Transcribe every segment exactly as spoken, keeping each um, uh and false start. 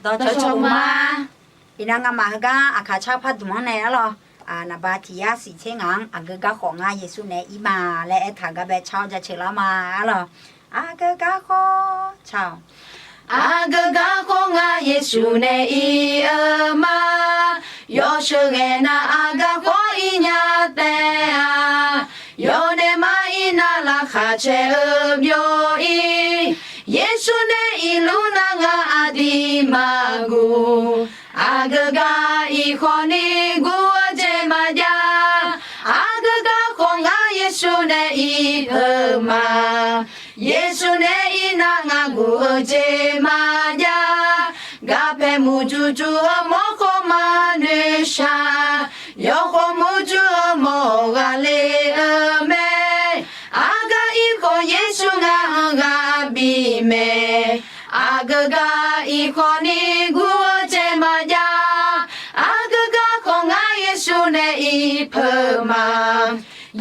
Dawqcawq cawq ma. Iqnan ngamaf heugar Aqkaq car pardmq-anr nae arlawr, naqba tiq yar siq tser ngaq-anr aqgeu garkhawf ngar Yeqsur nae ir ma laer aertaq gar bae car-awr jaceuq lar ma arlawr. Aqgeu garkhawf car-awq. Aqgeu garkhawf ngar Yeqsur nae ir-eu ma. Yawsheuq ghae nar aqgeu garkhawf ir nya taef-a. Yawdaef mar ir nar laqkhaq caer-eu byov-ir. Yeqsur nae irluf nar ngar aqdui maqguv. Aqgeu gar irkhawf ni guv-eu jeq maqjav. Aqgeu garkhawf ngar Yeqsur nae ir peuq ma. Yeqsur nae ir nar ngar guv-eu jeq maqjav. Garpae muq jur jur-eu mawrkhawf maqnoeq shaq. Yawkhawf muq jur-eu mawr ghaqle-eu mae. Aqgeu irkhawf Yeqsur ngar-anr ghaq bif mae. Aqgeu gar irkhawf ni guv-eu jeq maqjav. Aqgeu garkhawf ngar Yeqsur nae ir peuq ma.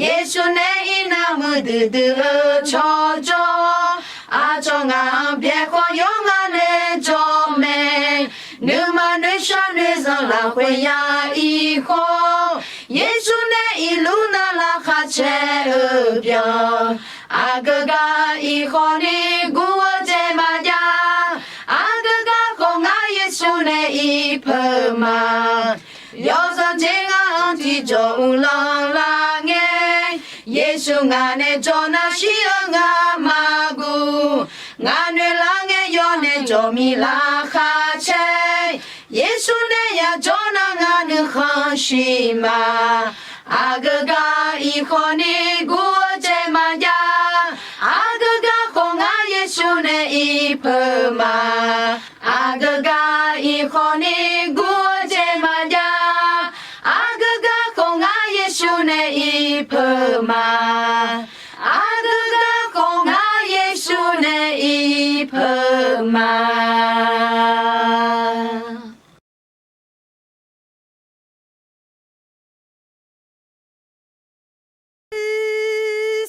Yeqsur nae ir nar muiqdui dui-eu cawqcawq. Aqcawq ngaq-anr byaeq khawf yawr ngar nae jawr mae. Nuima noeqshaq noeqzanq lafkhoer ya irkhawf. Yeqsur nae irluf nar laqkhaq caer-eu byan. Aqgeu gar irkhawf ni guv-eu jeq maqjav. Aqgeu garkhawf ngar Yeqsur nae ir peuq ma. Yawzanr jeq ngar-anr tiqjawq uvlanr lar ngae. Yeqsur ngaq nae jawr nar shir-eu ngar maqguv. Ngaq noeq lar ngae yawr nae jawr mir laqkhaq caer. Yeqsur nae yajawr nar ngar nuikhanr shir ma. Aqgeu gar irkhawf ni guv-eu jeq maqjav. Aqgeu garkhawf ngar Yeqsur nae ir peuq ma. Aqgeu gar irkhawf ni guv-eu jeq maqjav. Aqgeu garkhawf ngar Yeqsur nae ir peuq ma. Aqgeu garkhawf ngar Yeqsur nae ir peuq ma.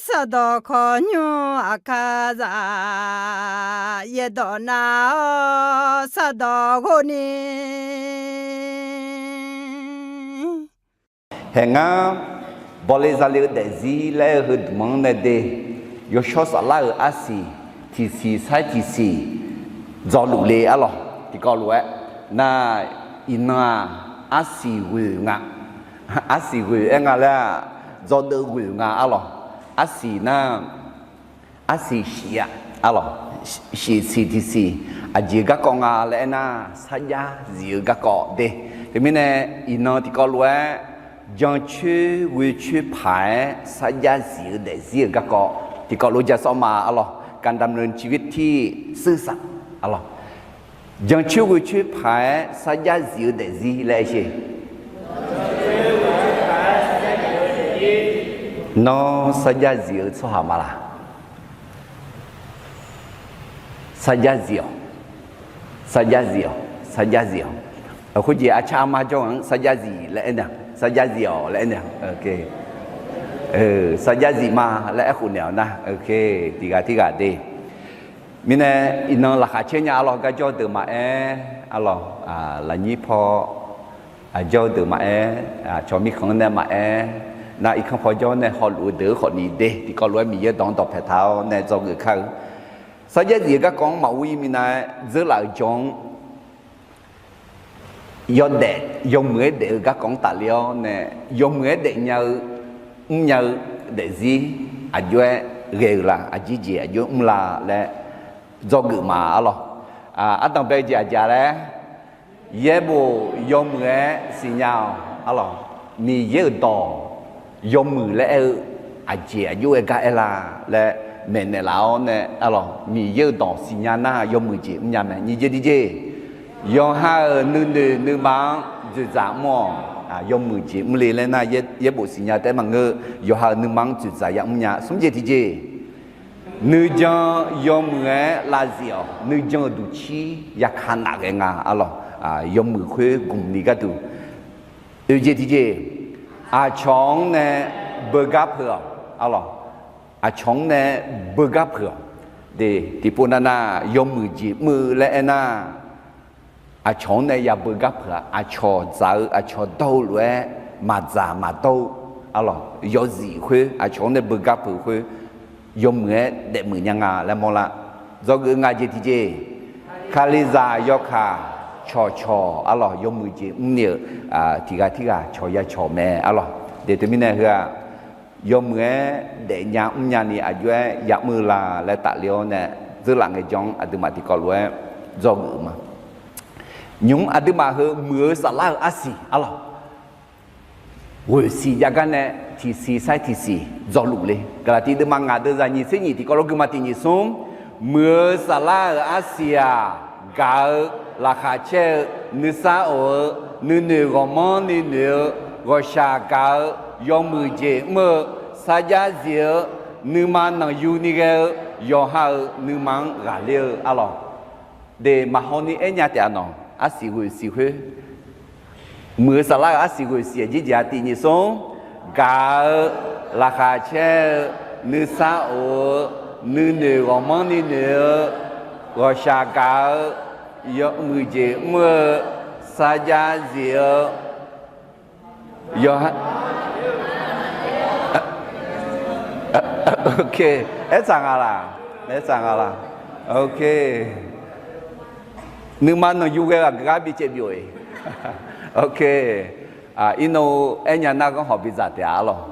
Sardawq khawqnymr aqkar zaq, yaerdawq nar-awr sardawq ghov ni. Haeq ngar, bawle zale-eu daefzir laer-eu heudmq-anr nae de, yawshawr saflar-euq arsiq tiqsiq sair tiqsiq dzawluf le arlawq. Tiqkawv lof-aer nar, iqnan-aq, arsiq ghoeq nga. Arsiq ghoeq aer nga laer-aq, dzawdeuv ghoeq nga arlawq. Arsiq nar, arsiq shif-a arlawq. Shif siq tiqsiq aqjeq garkawv nga laer aernar, sarjax zif-eu garkawv de. Teumirnae, iqnan tiqkawv lof-aer jancoer ghoecoer paq-aer sarjax zif-eu daefzir-euq garkawv tiqkawv lof-aer ja sawr ma arlawq. การดำเนินชีวิตที่ซื่อสัตย์ arlawq. Jancoer ghoecoer paq-aer sarjax zif-eu daefzir laer aer sher. Nawr sarjax zif-eu tsawrhaq ma laq? Sarjax zif-awq. Sarjax zif-awq. Sarjax zif-awq. Khoerjeq arcar armar jawr-anr sarjax zif laer aernaeq, sarjax zif-awq laer aernaeq. Sarjax zif ma laer aerkhof naeq-awq nar, tiqghaq tirghaq de. Mirnae, iqnan laqkhaq caer nya arlawq. Garjawr deuq maqaer arlawq, lafnyir paw jawr deuq maqaer, cawq mirkhanq-anr nae maqaer, nar irkanr paw jawr nae hawluf-eu deuq-eu khawf ni de. Tiqkawv lof-aer Miqyaer dawq-anr dawqpaeq taq-awr nae dzawgeuf kar-eu. Sarjax zif-eu garkawv-anr maqur-ir mirnae, dzeurlaf-euq jawr-anr yawdaef yawmuiq-aer daef-eu garkawv-anr tafler-awr nae, yawmuiq-aer daefnya-eu mrnya-eu daefzir aqjox-aer ghae-eu la? Aqjeq jeq aqjox-aer mr la laer dzawgeuf ma arlawq. Ardanq bae-eu jeq aqjeq laer, yaerbof yawmuiq-aer siqnya-awq arlawq. Miqyaer-euq dawq yawmuiq laer aer-eu aqjeq aqjox-aer gar aer la laer maeqnaeq laf-awr nae arlawq, Miqyaer-euq dawq siqnya nar yawmuiq jeq mrnya mae. Nyiq jeq tiqjeq, yawqha-euq nuinoeq nuima-anr dzoeqdzaq mr-awq. Yawmuiq jeq mr le laer nar, yaerbof siqnya taef-aer maqngeur. Yawqha-euq nuima-anr dzoeqdzaq ya mrnya. Smr jeq tiqjeq, nuijan yawmuiq-aer lavzif-awq. Nuijan-euq duqcir yaka naf ghae nga arlawq. Yawmuiq khoer gmq ni gharduq. Oeq jeq tiqjeq, aqcawq-anr nae beugar peuq-awq arlawq. Aqcawq-anr nae beugar peuq-awq. De, tiqpov navnav yawmuiq jeq mr-eu laer aernar, aqcawq-anr nae yabeu gar peuq-a. Aqcawq dzaq-eu, aqcawq dawr-eu lof-aer maqdzaq maqdawr-eu, arlawq, yawzif khoer aqcawq-anr nae beugar peuq khoer, yawmuiq-aer daefmuiq nya nga laer mawrlar. Dzawgeuf nga jeq tiqjeq, Kalizaq yawkaq cawqcawq, arlawq, yawmuiq jeq mrni-euq tiqghaq tirghaq cawq ya cawq mae, arlawq. Deuq teumirnae heu-aq, yawmuiq-aer daefnya mrnya ni aqjox-aer yamr-eu la laer tafler-awr nae, dzeurlaf ngaejawr-anr aqduimaf tiqkawv lof-aer dzawgeuf-eu ma. Nymq-mr aqduimaf heu muiq-eu saflar-euq arsiq, arlawq, ghoeqsiq jav gar nae tiqsiq sair tiqsiq dzawluf le. Gaqlaqtiv deuvma ngaq deuv zaq nyiq tser nyiq tiqkawv lof guima tiq nyiq smr, muiq-eu saflar-euq arsiq-aq, gaq-eu, laqkhaq caer-eu, nuisar of-eu, nuinoeq ghawqmanrni noeq-eu, ghawqshaq gaq-eu, yawmuiq jeq mr-eu, sarjax zif-eu, nuima nanqyu ni ghae-eu, yawqha-euq nuima-anr ghaqler-eu, arlawq. Deuq maqhaw ni aernya taef-a nawq, arsiq ghoeqsiq khoer. Muiq-eu saflar-euq arsiq ghoeqsiq-aq, jirjaq tiq nyiq smr, gaq-eu, laqkhaq caer-eu, nuisar of-eu, nuinoeq ghawqmanrni noeq-eu, ghawqshaq gaq-eu, yawmuiq jeq mr-eu, sarjax zif-eu, yawqha, ok, aertsaq nga laq? Aertsaq nga laq? Ok. Nuima nanqyu ghae-eu aqgeu gar bicaev byov-iq. Ok. Irnov aernya nar ghanr hawq bidzaq taef-a, arlawq.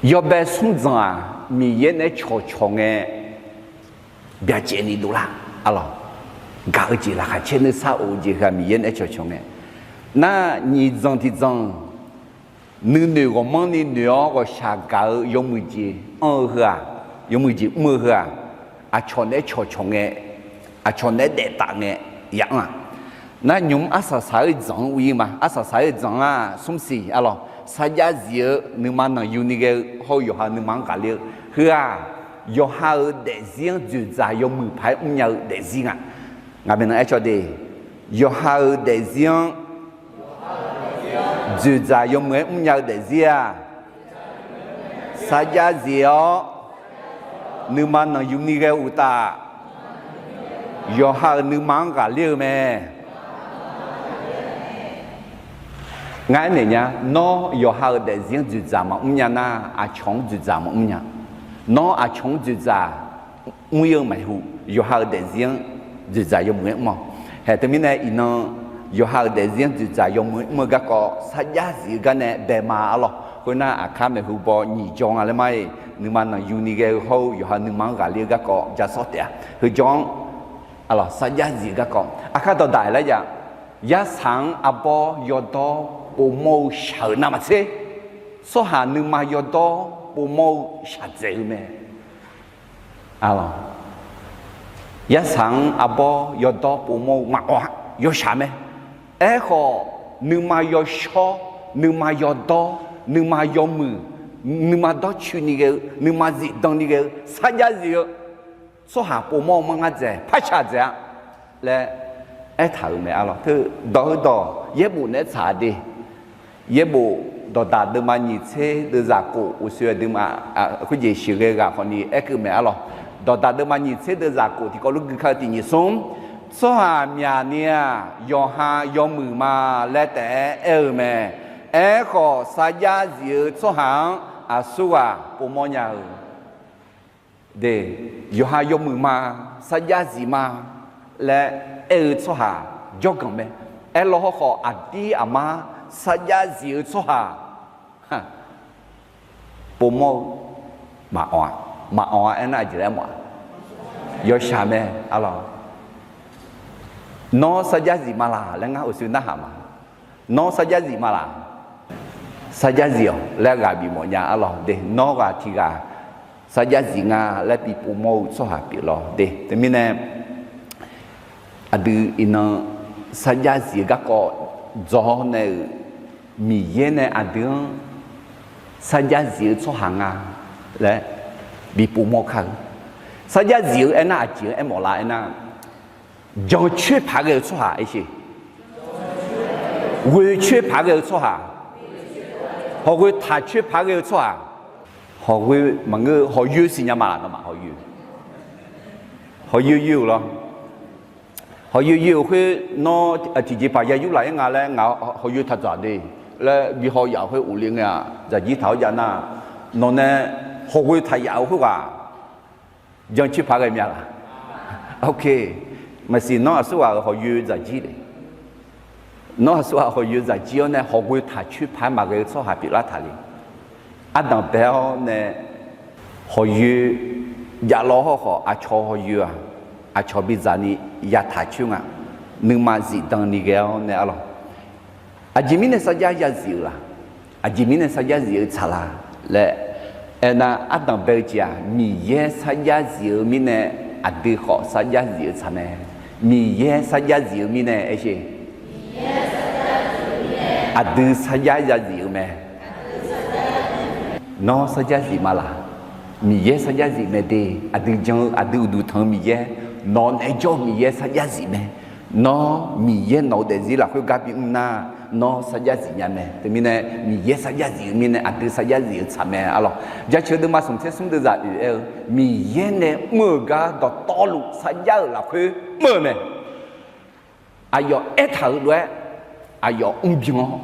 Yawbae smr dzanq-aq, Miqyaer naeq-aer cawqcawq ngae, byacaevni dovlar, arlawq. Gaq-eu jeq, laqkhaq caer, nuisar of-eu jeq heu-aq Miqyaer naeq-aer cawqcawq ngae. Nar nyiq dzanq tiq dzanq nuinoeq ghawqmanrni noeq-awr ghawqshaq gaq-eu yawmuiq jeq anr-eu heu-aq, yawmuiq jeq mr-eu heu-aq, aqcawq naeq-aer cawqcawq ngae, aqcawq naeq-aer daeftaf ngae, ya anr-aq. Nar nymq-mr arsaq saq-eu dzanq-anr ur-ir ma. Arsaq saq-eu dzanq-aq smr siq, arlawq, sarjax zif-eu nuima nanqyu ni ghae-eu hawr-eu yawqha nuima-anr ghaqler-eu heu-aq, yawqha-euq daefzir-anr dzoeqdzaq yawmuiq paq-aer mrnya-eu daefzir nga. Ngaq maeqnan aercawq de, yawqha-euq daefzir-anr dzoeqdzaq yawmuiq-aer mrnya-eu daefzir-aq, sarjax zif-awr nuima nanqyu ni ghae-eu uqtaf, yawqha-euq nuima-anr ghaqler-eu mae. Ngar aernaeq nya, nawr yawqha-euq daefzir-anr dzoeqdzaq maqmr nya nar, aqcawq-anr dzoeqdzaq maqmr nya. Nawr aqcawq-anr dzoeqdzaq mr-ir-eu maeqhu, yawqha-euq daefzir-anr dzoeqdzaq yawmuiq-aer mr-awq. Haeq teumirnae iqnan yawqha-euq daefzir-anr dzoeqdzaq yawmuiq-aer mr-eu garkawv sarjax zif-eu gar nae bae ma, arlawq. Khoernar, aqkar maeqhu baw nyiq jawr nga laer ma-iq, nuima nanqyu ni ghae-eu hawr-eu yawqha nuima-anr ghaqler-eu garkawv ja sawr taef-a. Heu jawr-anr, arlawq, sarjax zif-eu garkawv aqkar dawqdaq laer jav. Yarsaq-anr arbawr yawdawr povmawr-eu shaq-euq navmaqtser, tsawrhaq nuima yawdawr povmawr-eu shaqdzaeq-eu mae. Arlawq, yarsaq-anr arbawr yawdawr povmawr-eu maqawq-a, yawshaq mae. Aerkhawf, nuima yawshawr, nuima yawdawr, nuima yawmuiq, nuima dawrcoeni ghae-eu, nuima zifdan ni ghae-eu sarjax zif-eu tsawrhaq povmawr-eu manr ngar dzaeq, par shaqdzaeq-a laer aertaq-euq mae, arlawq. Teu dawq heudawq yaerbof naeq-aer tsaq de. Yaerbof dawqdaq deuvma nyiq tser deuvzaq kof uqshoe aqduimaf khoerjeq sheuqghae ghaq khawfni aerkeuv mae, arlawq. Dawqdaq deuvma nyiq tser deuvzaq kof tiqkawv lor gui kar-eu tiq nyiq smr, tsawrhaq myaq ni-aq, yawqha yawmuiq ma laer taef-aer aer-eu mae. Aerkhawf, sarjax zif-eu tsawrhaq-anr aqsurghaq povmawr nya-eu de, yawqha yawmuiq ma, sarjax zif ma laer aer-eu tsawrhaq jawrganq mae. Aerlaw hawrkhawf, aqdir aqmar sarjax zif-eu tsawrhaq povmawr-eu maqawq-a. Maqawq-a aernar aqjeq laer mawf-a? Yawshaq mae, arlawq. Nawr sarjax zif ma laq laer ngar uqshoe narhaq ma. Nawr sarjax zif ma laq? Sarjax zif-awq laer ghaq bifmawf nya, arlawq de. Nawr ghaq tiq ghaq sarjax zif nga laer bi povmawr-eu tsawrhaq pyeuf lawr de. Teumirnae aqdui iqnan sarjax zif-eu garkawv dzaw nae-euq, Miqyaer nae aqdui-anr sarjax zif-eu tsawrhaq nga laer bi povmawr kar-eu. Sarjax zif-eu aernar aqjeq-anr aermawf lar aernar, jancoer paq ghae-eu tsawrhaq aer sher. Ghoecoer paq ghae-eu tsawrhaq, hawqghoe taqcoer paq ghae-eu tsawrhaq, hawqghoe maqngeur-eu hawqyoer siqnya ma laq, nawmaf hawqyoer, hawqyoer yoer-euq lawr. Hawqyoer yoer-euq khoer nawr tiqjeqpaq ya yur laf-aer nga laer ngaq hawqyoer taq dzaq de laer bi haw yaf-euq khoer uqle ngae-aq, dzaqjir taq-awr jav nar, nawq nae hawqghoe taq yaf-euq khoerghaq jan coer paq ghae mya laq? Ok, maqsiq nawr aqsurghaq-euq hawqyoer dzaqjir le. Nawr aqsurghaq hawqyoer dzaqjir-awr nae hawqghoe taq coer paq-aer maqghae-eu tsawrhaq pyeuflar taq le. Ardanq bae-awr nae hawqyoer jav law hawrkhawf aqcawq hawqyoer-aq, aqcawq bidzaq ni yataq coer nga. Nuima zifdan ni ghae-awr nae arlawq, aqjeq mirnae sarjax yazif-euq laq? Aqjeq mirnae sarjax zif-eu tsaq la laer aernar, ardanq bae-eu jeq-aq, Miqyaer sarjax zif-eu mirnae aqdui khawf sarjax zif-eu tsaq mae. Miqyaer sarjax zif-eu mirnae aer sher, aqdui sarjax yazif-eu mae. Nawr sarjax zif ma laq? Miqyaer sarjax zif mae de. Aqdui jan-eu aqdui uqduq tanq-eu Miqyaer, nawq naeq-aer jawr-eu Miqyaer sarjax zif mae. Nawr Miqyaer nawq-eu daefzir lafkhoer gar bimr nar, nawr sarjax zif nya mae. Teumirnae Miqyaer sarjax zif-eu mirnae aqdui sarjax zif-eu tsaq mae arlawq. Jaceuq deuvma smq tser smr deuvzaq oeq aer-eu, Miqyaer nae mr-euq gar dawqtawvluf sarjax-euq lafkhoer mr-eu mae. Aqyawf aertaq-euq lof-aer aqyawf mrbyan-awr,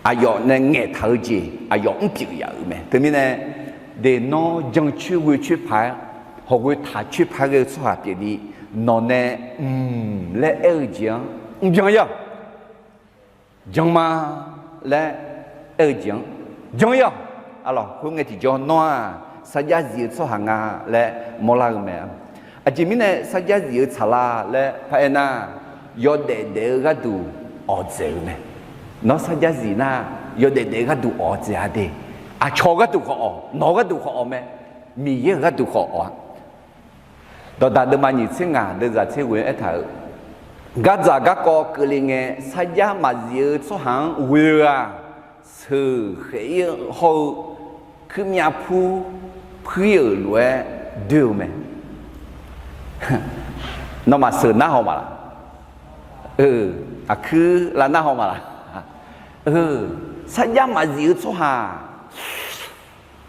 aqyawf nae ngaeqtaq-eu jeq aqyawf mrpyeuf yaf-euq mae. Teumirnae, de nawr jancoer ghoecoer paq-aer, hawqghoe taq coer paq ghae-eu tsawrhaq pyeufni, nawq nae mq laer aer-eu jeq-anr mrbyan-ir-awq. Jan ma laer aer-eu jeq-anr jan-ir-awq. Arlawq, khoerngae tiqjawr nawr-aq sarjax zif-eu tsawrhaq nga laer mawrlar-eu mae. Aqjeq mirnae sarjax zif-eu tsaq la laer paraer nar, yawdaef daef-eu gharduq awqdzaeq-eu mae. Nawr sarjax zif nar, yawdaef daef-eu gharduq awqdzaeq-a de. Aqcawq gharduq khawf awq, nawq gharduq khawf awq mae. Miqyaer-euq gharduq khawf awq-a. Dawqdaq deuvma nyiq tser ngaq deuvzaq tser ghoe-anr aertaq-euq, gardzaq garkawv keuvle ngae sarjax maqzif-eu tsawrhaq-anr ghoe-eu-aq, sheuq khaef-ir hawr-eu kuirmyav pur puir-euq lof-aer doer-eu mae. Nawmaf sheuq nar haw ma laq? Aqkuir lav nar haw ma laq? Sarjax maqzif-eu tsawrhaq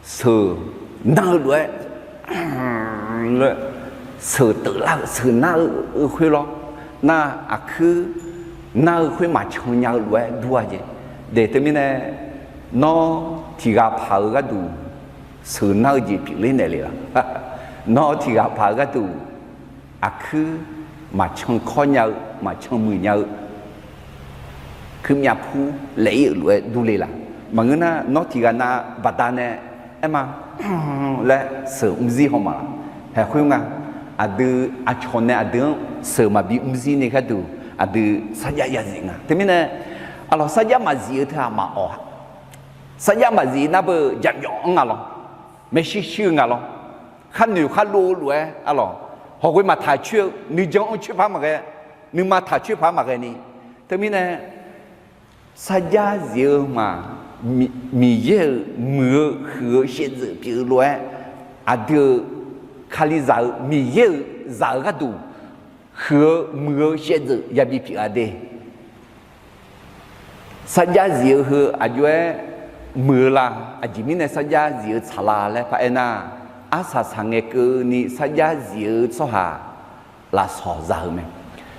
sheuq nar-eu lof-aer, sheuq teuflar-eu sheuq nar-eu khoer lawr nar, aqkuir nar-eu khoer maqcan nya-eu lof-aer dur-a jeq. De teumirnae, nawr tiq ghaq paq-eu gharduq sheuq nar-eu jeq pyeufler naeq le laq? Nawr tiq ghaq paq-eu gharduq aqkuir maqcan kawr nya-eu, maqcan muiq nya-eu, kuirmyav pur laef-ir-euq lof-aer durle laq? Maqngeur nar, nawr tiq ghaq nav baqdanae aer ma laer sheuq mr zir haw ma laq? Haeq khoer nga. Aqdui aqcawq nae aqdui-anr sheuq maqbi mr zir ni gharduq aqdui sarjax yazif nga. Teumirnae, arlawq, sarjax maqzif-eu teu-aq maqawq-a. Sarjax maqzif nar beu jaqmyawf-anr nga lawr, maershuir shuir-eu nga lawr, khar noeq khar lov-eu lof-aer arlawq, hawqghoe maqtaq coer-eu nuijan-anr coer paq maqghae, nuima taq coer paq maqghae ni. Teumirnae, sarjax zif-eu ma, Miqyaer-euq muiq-eu huiq-eu shaevdzeuf pyeuf-eu lof-aer, aqdui-euq Kalizaq-eu Miqyaer-euq zaq-eu gharduq huiq-eu muiq-eu shaevdzeuf yabi pyeuf-a de. Sarjax zif-eu heu aqjox-aer muiq-eu la? Aqjeq mirnae sarjax zif-eu tsaq la laer paraer nar, arsaq saqngae keuvni sarjax zif-eu tsawrhaq lafsawq za-eu mae.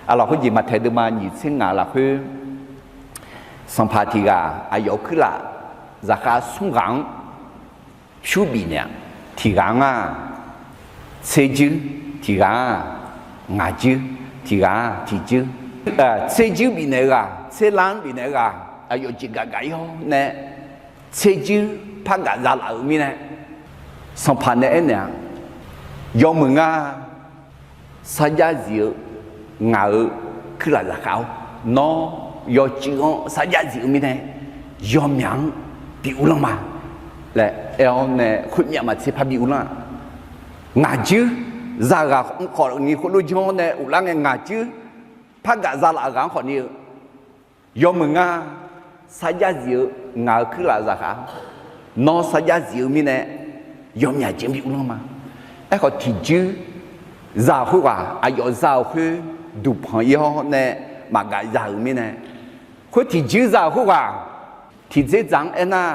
Arlawq, khoerjeq maqtaeq deuvma nyiq tser ngaq lafkhoer, sanqpaq tiq ghaq aqyawf-euq kuirlaf zaqkhav smr ghaq-anr pyur bifnaeq-a. Tiq ghaq-anr-aq tser juir, tiq ghaq-anr-aq ngaq juir, tiq ghaq-anr tiq juir. Tser juir bifnaeq-eu ghaq, tser lar-anr bifnaeq-eu ghaq, aqyawf jeqgaf gaf-ir-awr nae tser juir par gaf za laf-euq mirnae, sanqpaq nae aernaeq-a, yawmuiq ngar sarjax zif-eu ngaq-euq kuirlaf zaqkhav-awr, nawr yawcuiv-anr sarjax zif-eu mirnae yawmyaq-anr bi uvlanr ma laer aer-awr nae khoermyav maqtser par bi uvlanr-aq, ngaq juir, zaqghaq khawf ni khoerlof janr-awr nae uvlar ngae ngaq juir par gaf za laf-eu ghaq-anr khawf ni-eu, yawmuiq ngar sarjax zif-eu ngaq-euq kuirlaf zaqkhav-awr, nawr sarjax zif-eu mirnae yawmyaq jeq-anr bi uvlanr ma. Aerkhawf tiqjuir za-euq khoerghaq aqyawf za-euq khoer duqpanq-ir-awr nae maqgaf za-euq mirnae, khoer tiqjuir za-euq khoerghaq tiqdzer dzaq-anr aernar,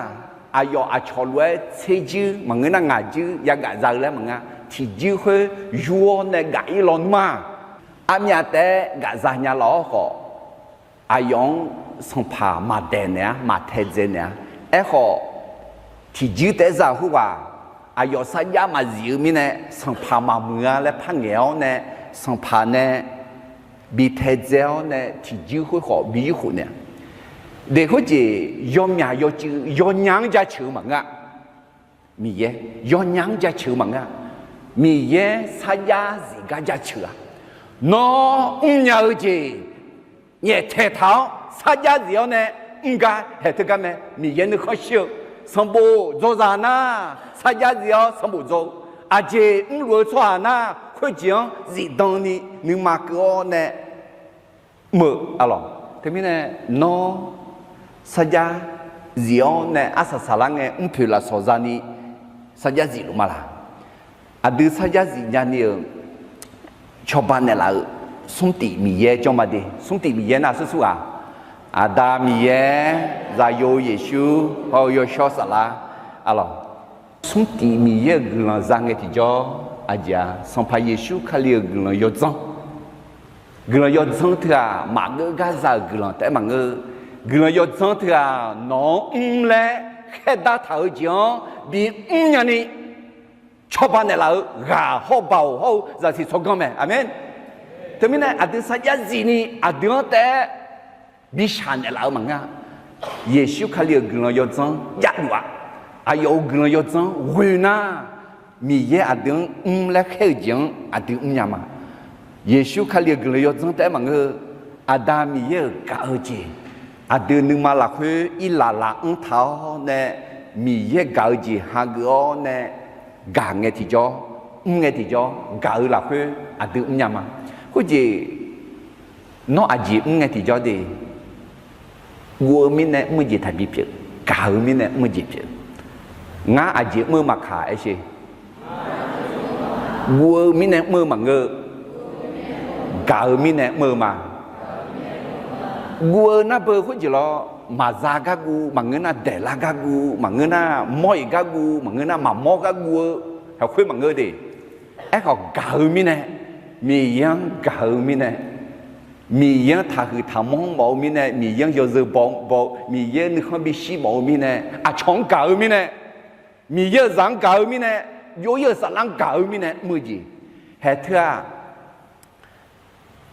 aqyawf aqcawq lof-aer tser juir maqngeur nar ngaq juir yagaf za-eu laer maqngeur, tiqjuir khoer yur-awr nae gaf-ir lawnmr-aq, Armyav taef-aer gafza nya laf-awr khawf, aqyawf-anr sanqpaq maqdaeq naeq-ar, maqtaedzae naeq-ar. Aerkhawf, tiqjir taef-aer za-euq khoerghaq, aqyawf sarjax maqzif-eu mirnae sanqpaq maqmuiq-a laer par ngaeq-awr nae, sanqpaq nae bi taedzae-awr nae tiqjir khoer khawf bi yurkhof naeq-a. Deq khoerjeq yawmyaq yawcuiv yawnya-anr jaceuq-eu maqngeur-a. Miqyaer yawnya-anr jaceuq-eu maqngeur-a. Miqyaer sarjax zif gar jaceuq-a. Nawr mrnya-eu jeq nyaeftaeq taq-awr sarjax zif-awr nae mr gar haeq teugar mae. Miqyaer nuikhanr shir-eu sanqbof dzaw zaq nar, sarjax zif-awr sanqbof dzaw-eu, aqjeq mrluf-eu tsawrhaq nar, khoerjeq-anr zifdan ni nuima keuv-awr nae mr-eu, aqlawq. Teumirnae nawr sarjax zif-awr nae arsaq saqlar ngae mrpoeq lafsawq zani sarjax zifluf ma laq? Aqdui sarjax zif nyani-euq cawba naeqlaf-euq smrtif Miqyaer jawr ma de. Smrtif Miqyaer nar aqsur sur ghaq, Aqda Miqyaer, Zaqyo Yeqsur, hawr-eu Yawshawr Saflar, aqlawq. Smrtif Miqyaer-euq guiqlanq za ngae tiqjawr, aqjeq-aq, Sanqpaq Yeqsur Kali-euq guiqlanq yawdzanr. Guiqlanq yawdzanr teughaq maqgeur gar za-euq guiqlanq taef-aer maqngeur. Guiqlanq yawdzanr teughaq nawq-anr mr laer khaerdar taq-eu jeq-anr bimr nyani cawba naeqlaf-eu ghaq hawr-eu baoq hawr-eu zaqsiq tsawrganr mae. Aqmeq. Teumirnae aqdui sarjax zifni aqdui-anr taef-aer bishaq naeqlaf-eu maqngeur-a. Yeqsur Kali-euq guiqlanq yawdzanr javluf-aq, aqyawf-euq guiqlanq yawdzanr ghoe nar, Miqyaer aqdui-anr mr laer khaer-eu jeq-anr aqdui mrnya ma. Yeqsur Kali-euq guiqlanq yawdzanr taef-aer maqngeur-eu, Aqda Miqyaer-euq gaq-eu jeq, aqdui nuima lafkhoer irlaf laf-anr taq-awr nae, Miqyaer gaq-eu jeq hageuf-awr nae gaq ngae tiqjawr, mr ngae tiqjawr, gaq-eu lafkhoer aqdui mrnya ma. Khoerjeq nawr aqjeq mr ngae tiqjawr de, guv-eu mirnae mr-eu jeq taqbi pyeuf, gaq-eu mirnae mr-eu jeq pyeuf. Ngar aqjeq mr-eu maqkaq aer sher. Guv-eu mirnae mr-eu maqngeur-eu, gaq-eu mirnae mr-eu ma. Guv-eu nar beu khoerjeq lawr, maqza gar guv maqngeur nar, daeqlar gar guv maqngeur nar, mawr-iq gar guv maqngeur nar, maqmawr gar guv-eu haqkhoer maqngeur de. Aerkhawf gaq-eu mirnae, Miqyaer-anr gaq-eu mirnae, Miqyaer-anr taqhuiq taqmanr mawf-eu mirnae, Miqyaer-anr yawzeu baw baw, Miqyaer nuikhanr bishir mawf-eu mirnae, aqcawq-anr gaq-eu mirnae, Miqyaer-euq zaq-anr gaq-eu mirnae, jov-ir-euq saflar-anr gaq-eu mirnae mr-eu jeq. Haeq teu-aq,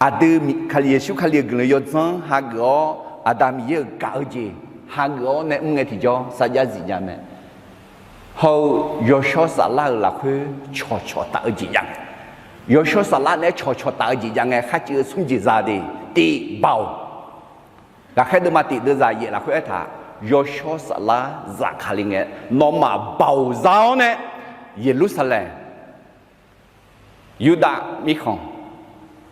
aqdui Kali, Yeqsur Kali-euq guiqlanq yawdzanr hageuf-awr, Aqda Miqyaer-euq gaq-eu jeq hageuf-awr nae mr ngae tiqjawr sarjax zif nya mae. Hawr-eu Yawshawr Saflar-euq lafkhoer cawqcawq taf-eu jeq jav ngae, Yawshawr Saflar naeq-aer cawqcawq taf-eu jeq jav ngae, kharcuiv-eu smr jeq za de. Tif, Baoq. Ghaqkhaer deuvma tif deuvzaq yaef lafkhoer aertaq, Yawshawr Saflar zafkale ngae, nawmaf Baoq za-awr nae Yeqlursaqlaeq, Yurdav mirkhanq,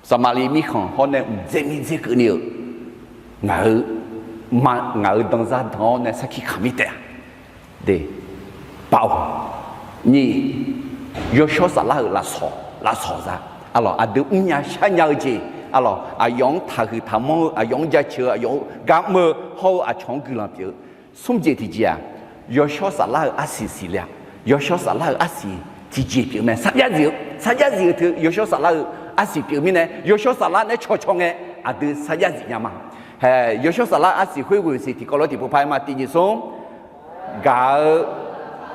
Saqmaqliv mirkhanq hawr nae mqdzer mirdzer keuvni-euq ngaq-eu ma, ngaq-euq danzar dan-awr nae sarkir kaq mir taef-a. De, Baoq. Nyiq, Yawshawr Saflar-euq lafsawq, lafsawq za. Aqlawq, aqdui mrnya sharnya-eu jeq, aqlawq, aqyawf-anr taqhuiq taqmanr-eu, aqyawf-anr jaceuq-eu, aqyawf-anr gar mr-eu hawr-eu aqcawq-anr guiqlanq pyeuf-eu. Smr jeq tiqjeq-aq, Yawshawr Saflar-euq arsiq siqle-a. Yawshawr Saflar-euq arsiq tiqjeq pyeuf mae. Sarjax zif-eu, sarjax zif-eu teu Yawshawr Saflar-euq arsiq pyeuf mirnae, Yawshawr Saflar naeq-aer cawqcawq ngae, aqdui sarjax zif nya ma. Haeq, Yawshawr Saflar arsiq khoer ghoeq siq tiqkawv lof tiqpov par-aer ma. Tiq nyiq smr, gaq-eu,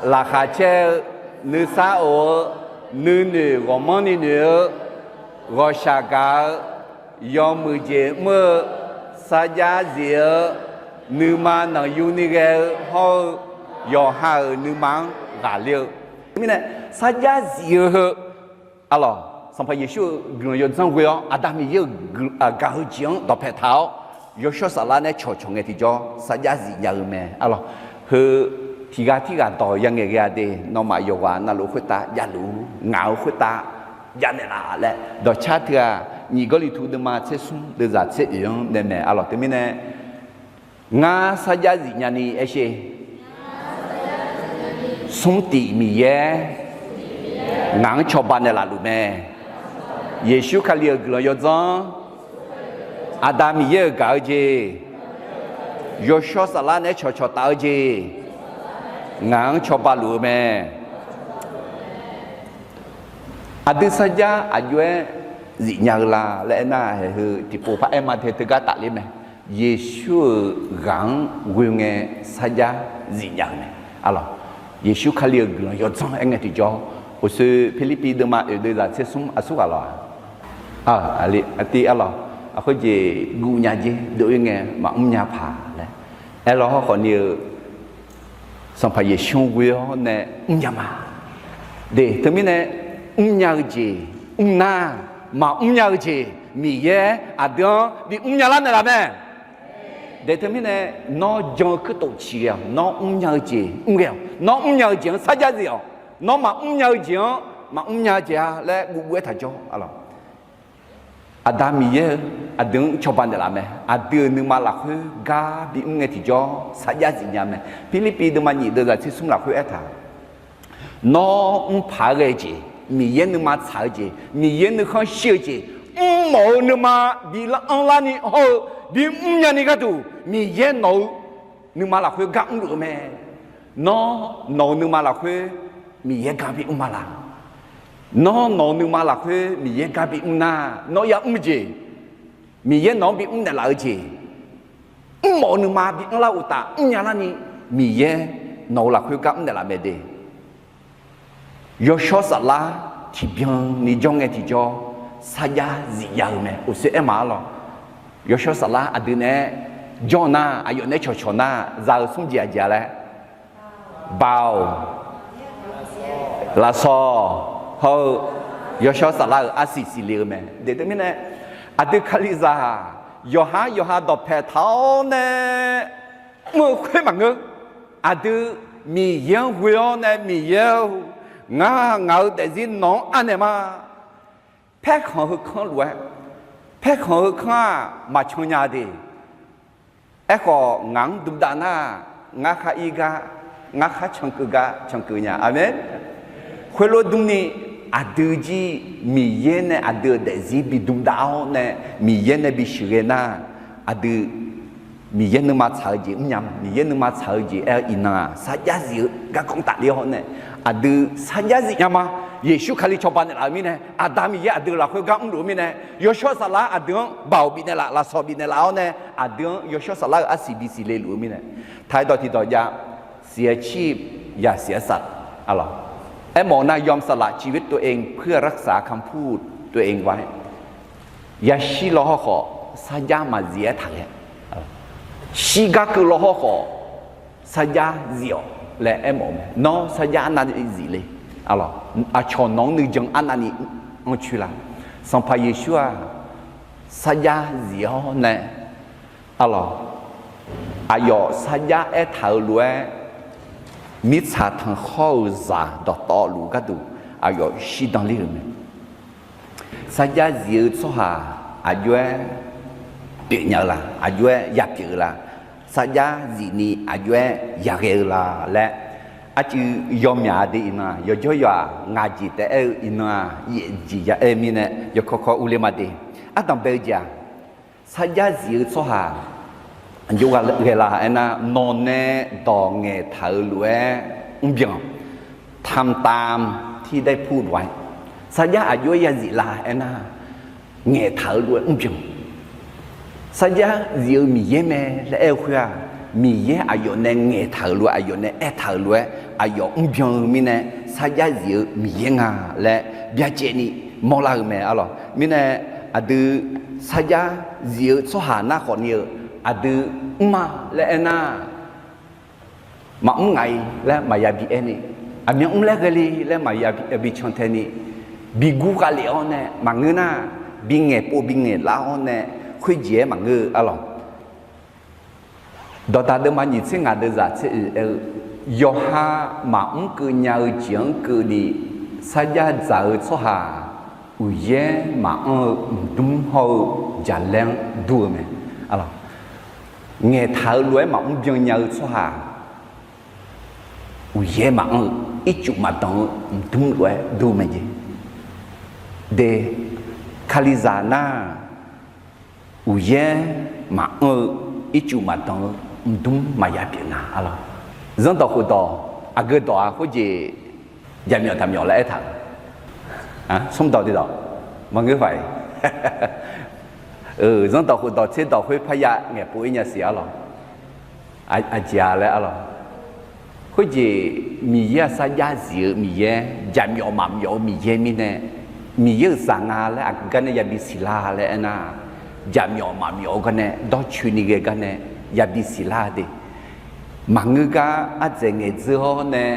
laqkhaq caer-eu, nuisar of-eu, nuinoeq ghawqmanrni noeq-eu, ghawqshaq gaq-eu, yawmuiq jeq mr-eu, sarjax zif-eu, nuima nanqyuni ghae-eu hawr-eu, yawqha-euq nuima-anr ghaqler-eu mirnae, sarjax zif-eu heu, aqlawq, Sanqpaq Yeqsur-euq guiqlanq yawdzanr ghoe-awr, Aqda Miqyaer-euq gaq-eu jeq-anr dawqpae taq-awr, Yawshawr Saflar naeq-aer cawqcawq ngae tiqjawr sarjax zif nya-eu mae. Aqlawq, heu tiqghaq tirghaq dawq yangaeq ghae-a de, nawmaf yawqghaq navluf khoertav javluf-ur, ngaq-euq khoertav javnaeq laf laer dawqcar teu-aq, nyiq Gawrliqtu deuvma tser smr deuvzaq tser oeq-anr nae mae. Aqlawq, teumirnae ngar sarjax zif nyani aer sher. Smrtif Miqyaer ngaq-anr cawba naeqlaf luf mae. Yeqsur Kali-euq guiqlanq yawdzanr, Aqda Miqyaer-euq gaq-eu jeq, Yawshawr Saflar naeq-aer cawqcawq taf-eu jeq, ngaq-anr cawba luf-eu mae. Aqdui sarjax aqjox-aer zifnya-eu la laer aernar, haeq heu tiqpov par aer ma te teugar tafler mae. Yeqsur-euq ghaq-anr ghoe ngae sarjax zifnya-eu mae. Arlawq, Yeqsur Kali-euq guiqlanq yawdzanr aer ngae tiqjawr, uqshoe Pirlirpiv deuvma oeq deuvzaq tser smr aqsurghaq lawq-aq, aqli aqtiv arlawq, aqkhoer jeq guvnya jer dov-ir ngae maqmr nya paq laer aerlawq, hawrkhawf ni-eu Sanqpaq Yeqsur ghoe-awr nae mrnya ma. De, teumirnae mrnya-eu jeq mrnar, maqmr nya-eu jeq Miqyaer aqdui-anr bimr nya lar naeqlaf mae. De, teumirnae nawr jan-eu kuirtof ciq ghae-awq, nawr mrnya-eu jeq mr ghae-awq, nawr mrnya-eu jeq-anr sarjax zif-awq, nawr maqmr nya-eu jeq-anr maqmr nya-eu jeq-a laer guvguv aertaq jawr, arlawq. Aqda Miqyaer-eu aqdui-anr cawba naeqlaf mae. Aqdui-euq nuima lafkhoer gar bimr ngae tiqjawr sarjax zifnya mae. Pirlirpiv deuvma nyiq deuvzaq tser smr lafkhoer aertaq, nawr mrpaq-aer ghae-eu jeq, Miqyaer nuima tsaq-eu jeq, Miqyaer nuikhanr shir-eu jeq, mrmawf-eu nuima bi anrlarni hawr-eu bimr nyani gharduq Miqyaer nawq-eu nuima lafkhoer gar mrluf-eu mae. Nawr nawq-euq nuima lafkhoer Miqyaer gar bimr ma laq? Nawr nawq-euq nuima lafkhoer Miqyaer gar bimr nar, nawr yamr jeq, Miqyaer nawq-anr bimr naeqlaf-eu jeq, mrmawf-eu nuima bi anrlar uqtaf mrnya larni, Miqyaer nawq-eu lafkhoer gar mr naeqlaf mae de. Yawshawr saflar tiqbyan ni jawr ngae tiqjawr sarjax zifya-eu mae. Uqshoe aer ma arlawq. Yawshawr saflar aqdui naeq-aer jawr nar, aqyawf naeq-aer cawqcawq nar, za-eu smr jeq aqjeq-a laer, Baoq, lafsawq hawr-eu yawshawr saflar-euq arsiq siqle-eu mae. De, teumirnae aqdui Kalizaq-aq, yawqhar yawqha dawqpae taq-awr nae mr-eu khoer maqngeur. Aqdui Miqyaer-anr ghoe-awr nae, Miqyaer-or, ngar ngaq-euq daefzir nawq-anr anaeq ma. Paerkhanq heu kanr lof-aer, paerkhanq heu kanr-aq maqcan nya de. Aerkhawf ngaq-anr duqdav nar, ngar khar ir gar, ngar khar cankeuv gar cankeuv nya. Aqmeq. Khoerlof dmrni aqdui jir Miqyaer nae aqdui-euq daefzir bi duqdav-awr nae, Miqyaer nae bi sheuqghae nar, aqdui Miqyaer nuima tsaq-eu jeq mrnya ma. Miqyaer nuima tsaq-eu jeq aer-eu iqnan-aq, sarjax zif-eu garkawv tafler-awr nae, aqdui sarjax zif nya ma. Yeqsur Kali cawba naeqlaf-eu mirnae, Aqda Miqyaer aqdui lafkhoer gar mrluf-eu mirnae, yawshawr saflar aqdui-anr baoq bifnaeq laf, lafsawq bifnaeq laf-awr nae, aqdui-anr yawshawr saflar-euq arsiq bisiq le luf-eu mirnae, ไทย dawq tiqdawq jav, เสียชีพ อย่าเสียสัตย์ arlawq. Aermawf nar, ยอมสละชีวิตตัวเองเพื่อรักษาคำพูดตัวเองไว้ Yashir lawhawr khawf sarjax maqzif-aer taq ghae. Shirgar keuv lawhawr khawf sarjax zif-awq laer aermawf-eu mae. Nawr sarjax arnavni zif le. Aqcawq nawq-anr nuijan arnavni anrcoer la? Sanqpaq Yeqsur-aq sarjax zif-awr nae, arlawq, aqyawf sarjax aertaq-eu lof-aer, mirtsaq tanqkhawr-euq zaq dawqtawvluf gharduq aqyawf shirdan ler-euq mae. Sarjax zif-eu tsawrhaq aqjox-aer pyeufnya-eu la? Aqjox-aer yapyeuf-eu la? Sarjax zifni aqjox-aer yaghae-eu la laer, arcuiv yawmyaq de iqnan-aq, yawjawr yawq-aq, ngaq jeq taef-aer-eu iqnan-aq, yaefjeq ya aer-eu mirnae yawkawr kawr urler ma de. Ardanq bae-eu jeq-aq, sarjax zif-eu tsawrhaq aqjox ghae la aernar, nawq nae dawq ngaeqtaq-eu lof-aer mrbyan, ทำตามที่ได้พูดไว้ Sarjax aqjox-aer yazif la aernar, ngaeqtaq-eu lof-aer mrbyan. Sarjax zif-eu Miqyaer mae laer aer-eu khoer-aq, Miqyaer aqyawf nae ngaeqtaq-euq lof-aer, aqyawf nae aertaq-euq lof-aer aqyawf mrbyan-eu mirnae, sarjax zif-eu Miqyaer nga laer byacaevni mawrlar-eu mae, arlawq. Mirnae aqdui sarjax zif-eu tsawrhaq nar khawfni-eu, aqdui mr ma laer aernar, maqmr ngaq-i laer maqya bi aerni, aqmyan mr laer ghae le laer maqya bi cantae ni, bi gur khav lef-awr nae maqngeur nar, bi ngaeqpov bi ngaeqlar-awr nae khoerjeq-aer maqngeur-eu, arlawq. Dawqdaq deuvma nyiq tser ngaq deuvzaq tser oeq aer-eu, yawqha maqmr keuv nya-eu jeq-anr keuvni sarjax dzaq-eu tsawrhaq, uqyaer maqanr-eu mqdmr hawr-eu jaqlaer-anr dur-eu mae. Ngaeqtaq-eu lof-aer maqmr byan nya-eu tsawrhaq, uqyaer maqanr-eu ircuf maqdanq-eu mqdmr lof-aer dur mae jeq. De, Kalizaq nar, uqyaer maqanr-eu ircuf maqdanq-eu mqdmr maqya pyeuf nga, arlawq. Zanrdawq khofdawq aqgeu dawq-aq khoerjeq jaqmyawf taqmyawf laer aertaq-eu, smrdawq tiqdawq maqngeur paq-iq. Zanrdawq khofdawq tserdawq khoer parya ngaeqpov-ir nya siq arlawq. Aqjeq-a laer arlawq. Khoerjeq Miqyaer-aq sarjax zif-eu Miqyaer, jaqmyawf maqmyawf-eu Miqyaer mirnae, Miqyaer-euq zaq nga laer aqgeu gar nae yabi siqlar laer aernar, jaqmyawf maqmyawf-eu gar nae dawrcoeni ghae gar nae yabi siqlar de. Maqngeur gar ardzaeq ngaeqdzeur-awr nae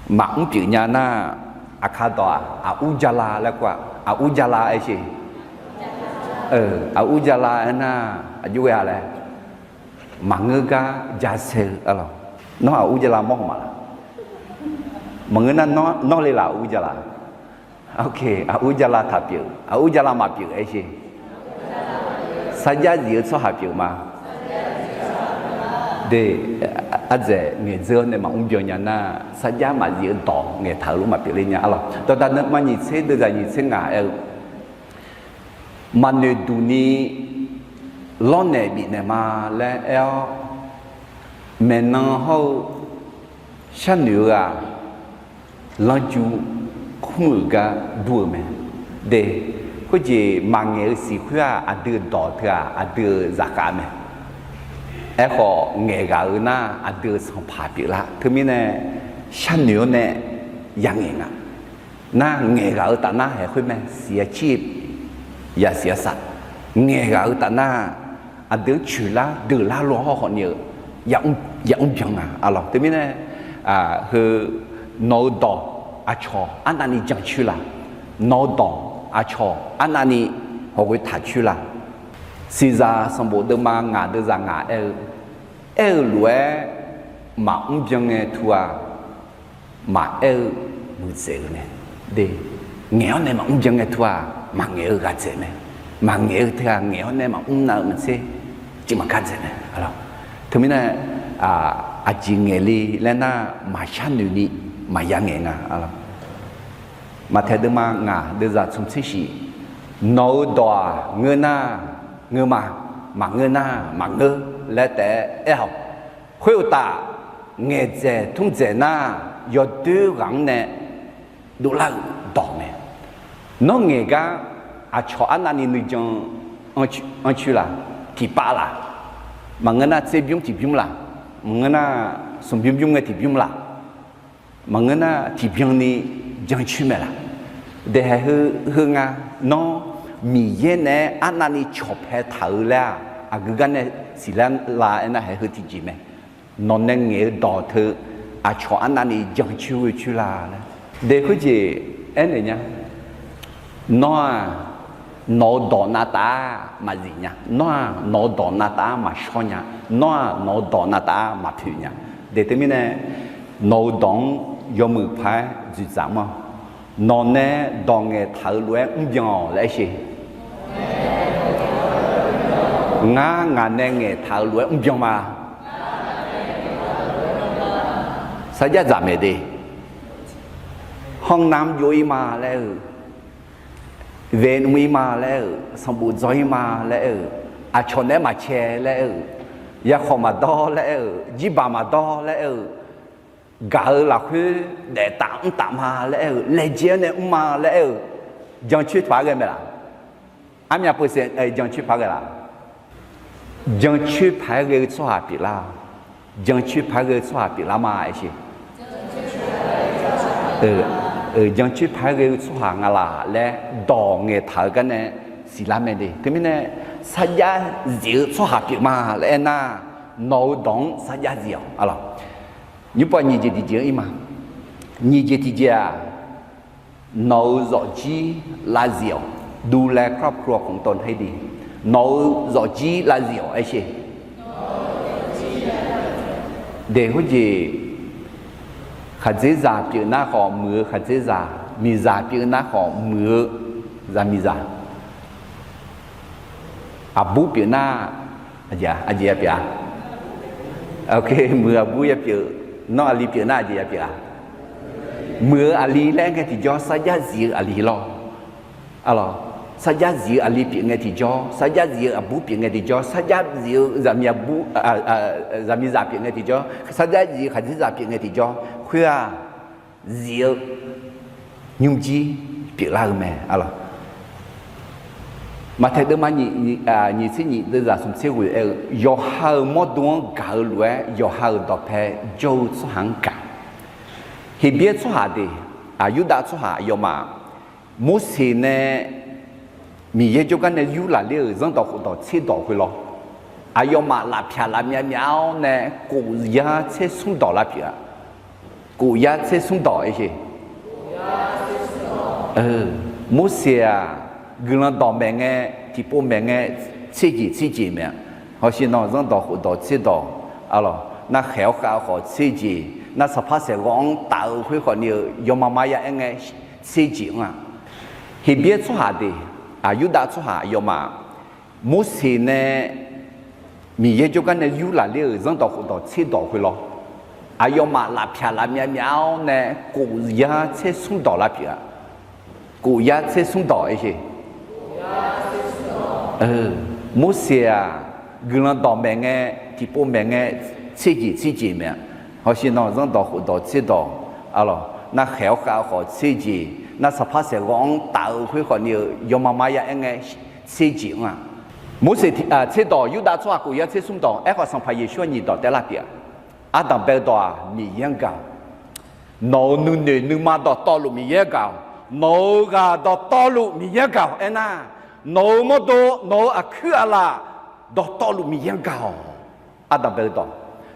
maqmr pyeuf nya nar, aqkar dawq-aq aqur jala laer kur-aq, aqur jala aer sher. Aqur jala aernar, aqjox ghae-a laer. Maqngeur gar jasae-eu arlawq. Nawr aqur jala mawr haw maqlaq? Maqngeur nar, nawr le laf aqur jala? Aqur jala taq pyeuf, aqur jala maqpyeuf aer sher. Sarjax zif-eu tsawrhaq pyeuf ma. De, ardzaeq ngaeqdzeur-awr nae maqmr byan nya nar, sarjax maqzif-eu dawq ngaeqtaq-euq lof maqpyeuf le nya arlawq. Dawqdaq nuima nyiq tser deuvzaq nyiq tser ngaq aer-eu, maqnoeq duq ni lawrnaeq bifnaeq ma laer aer-awr, maeqnan hawr-eu sharnoeq-eu-aq, lanrju khmr-euq gar dur-eu mae. De, khoerjeq maqngaeq-eu siq khoer-aq, aqdui-euq dawq teu-aq, aqdui-euq zaqkhav mae. Aerkhawf, ngaeqghaq-eu nar, aqdui-euq sanqpaq pyeuflar. Teumirnae, sharnoeq-awr nae yangaeq nga. Nar, ngaeqghaq-eu taf nar haeq khoer mae, siq-a cir-eu yasiq-a saq. Ngaeqghaq-eu taf nar, aqdui-anr coeqlar deuqlar lo hawr khawf ni-eu yamr byan nga arlawq. Teumirnae, heu nawq-eu dawq aqcawq arnavni jancoer la? Nawq-eu dawq aqcawq arnavni hawghoe taqcoer la? Siqzaq sanqbof deuvma ngaq deuvzaq ngaq aer-eu, aer-eu lof-aer maqmr byan ngae tu-aq, maqaer-eu muiqdzaeq-eu mae. De, ngaeq-awr nae maqmr byan ngae tu-aq, maqngaeq-eu ghaq dzaeq mae. Maqngaeq-eu teu-aq, ngaeq-awr nae maqmr nav-eu maqtser, ciqmaq gar dzaeq mae. Teumirnae, aqjeq ngaeq le laer nar, maqsharnoeq ni maqya ngaeq nga. Maqtaeq deuvma ngaq deuvzaq tsmq tser shif, nawq-eu dawq-aq ngeur nar ngeur ma, maqngeur nar maqngeur laer taef-aer aer-awq. Khoeruqtaf, ngaeqdzaeq tmrdzaeq nar, yawdoer ghaq-anr nae dovlar-euq dawq mae. Nawr ngaeq gar aqcawq arnavni nuijan anrcoer la? Tiqpav la? Maqngeur nar tserbymr tiqbymr la? Maqngeur nar smqbymr bymr ngae tiqbymr la? Maqngeur nar tiqbyan ni jancoer mae laq? Daeqhaeq heu, heu nga, nawr Miqyaer naeq-aer arnavni cawqpae taq-eu laer-aq, aqgeu gar nae siqlar la aernar, haeq heu tiqjeq mae. Nawq nae ngaeq-eu dawq teu aqcawq arnavni jancoer ghoe coer la laer. Daeq khoerjeq aernaeq nya. Nawr-aq, nawq-eu dawq navtaf-ar maqzif nya. Nawr-aq, nawq-eu dawq navtaf-ar maqshawr nya. Nawr-aq, nawq-eu dawq navtaf-ar maqpoeq nya. Daeq teumirnae, nawq-eu dawq-anr yawmuiq paq-aer dzoeqdzaq mr-awq. Nawq nae dawq ngaeqtaq-euq lof-aer mrbyan-awq laer aer sher. Ngar ngaq nae ngaeqtaq-euq lof-aer mrbyan ma. Sarjax dzaq maeq de. Hanrnam jov-ir ma laer-eu, vaeqnmr-ir ma laer-eu, sanqbof dzawr-ir ma laer-eu, aqcawq naeq-aer maqcae laer-eu, yakhawf maqdawr laer-eu, jirbaq maqdawr laer-eu, gaq-eu lafkhoer daeftaf mrtaf ma laer-eu, laejae-anr nae mr ma laer-eu, jancoer paq-aer ghae mae laq? Armyav peusaef jancoer paq-aer ghae laq? Jancoer paq-aer ghae-eu tsawrhaq pyeuflar-a? Jancoer paq-aer ghae-eu tsawrhaq pyeuflar ma aer sher. Jancoer paq-aer ghae-eu tsawrhaq nga laq laer dawq ngaeqtaq-eu gar nae siqlar mae de. Teumirnae, sarjax zif-eu tsawrhaq pyeuf ma laer aernar, nawq-eu dawq-anr sarjax zif-awq arlawq. Nymrpov nyiq jeq tiqjeq-anr ir ma. Nyiq jeq tiqjeq-aq, nawq-eu zawfjir lavzif-awq. ดูแลครอบครัวของตนให้ดี. Nawq-eu zawfjir lavzif-awq aer sher. Daeq khoerjeq, khaqdzerzaq pyeuf nar khawf muiq-eu khaqdzerzaq, miqzaq pyeuf nar khawf muiq-eu zaqmiqzaq. Aqbur pyeuf nar, aqjeq aqjeq ya pyeuf-a? Muiq-eu aqbur ya pyeuf, nawr aqli pyeuf nar aqjeq ya pyeuf-a? Muiq-eu aqli laer ngae tiqjawr sarjax zif-eu aqli lawr. Arlawq, sarjax zif-eu aqli pyeuf ngae tiqjawr, sarjax zif-eu aqbur pyeuf ngae tiqjawr, sarjax zif-eu zaqmiq aqbur, zaqmiqzaq pyeuf ngae tiqjawr, sarjax zif-eu khaqdzerzaq pyeuf ngae tiqjawr, khoer-aq, zif-eu nymrjir pyeuflar-eu mae arlawq. Maqtaeq deuvma nyiq, nyiq tser nyiq deuvzaq smq tser ghoeq aer-eu, yawqha-euq mawrdo-anr gaq-eu lof-aer yawqha-euq dawqpae jawr-eu tsawrhaq-anr gaq. Heqbyaer tsawrhaq deuq, Yurdav tsawrhaq aqyawfmaf, Morseq nae Miqyaer jawrgar nae yurlaf ler-euq zanrdawq khofdawq tserdawq khoerlawr, aqyawfmaf lafpyaq lafmyav myav-awr nae kof yar tser smr dawq lar pyeuf-a. Kof yar tser smr dawq aer-eu, Morseq-aq, guiqlanq dawq maeq ngae, tiqpov maeq ngae, tserjeq tserjeq mae-a. Hawsher nawr zanrdawq khofdawq tserdawq, arlawq, nar khaeq-awr khav khawf tserjeq, nar saqpar saeqghawv-anr taf-eu khoer khawf ni-eu yawma mar ya aer ngae, tserjeq-anr-aq, Heqbyaer tsawrhaq deuq, Yurdav tsawrhaq aqyawfmaf, Morseq nae Miqyaer jawrgar nae yurlaf ler-euq zanrdawq khofdawq tserdawq khoerlawr, aqyawfmaf lafpyaq lafmyav myav-awr nae kof yar tser smr dawq lar pyeuf-a. Kof yar tser smr dawq aer-eu, Morseq-aq, guiqlanq dawq maeq ngae, tiqpov maeq ngae, tserjeq tserjeq mae-a. Hawsher nawr zanrdawq khofdawq tserdawq, arlawq, nar khaeq-awr khav khawf tserjeq, nar saqpar saeqghawv-anr taf-eu khoer khawf ni-eu yawma mar ya aer ngae, tserjeq-anr-aq, Morseq tserdawq, Yurdav tsawrhaq kof yar tser smr dawq. Aerkhawf Sanqpaq Yeqsur-aq nyiq dawq taef lar pyeuf-a. Ardanq bae-eu dawq-aq, Miqyaer-anr gaq-awq. Nawq-euq nuinoeq nuima dawqtawvluf Miqyaer-anr gaq-awq. Nawq-euq ghaq dawqtawvluf Miqyaer-anr gaq-awq. Aernar, nawq-euq mawrdo, nawq-euq aqkuir aqlaf dawqtawvluf Miqyaer-anr gaq-awq. Ardanq bae-eu dawq.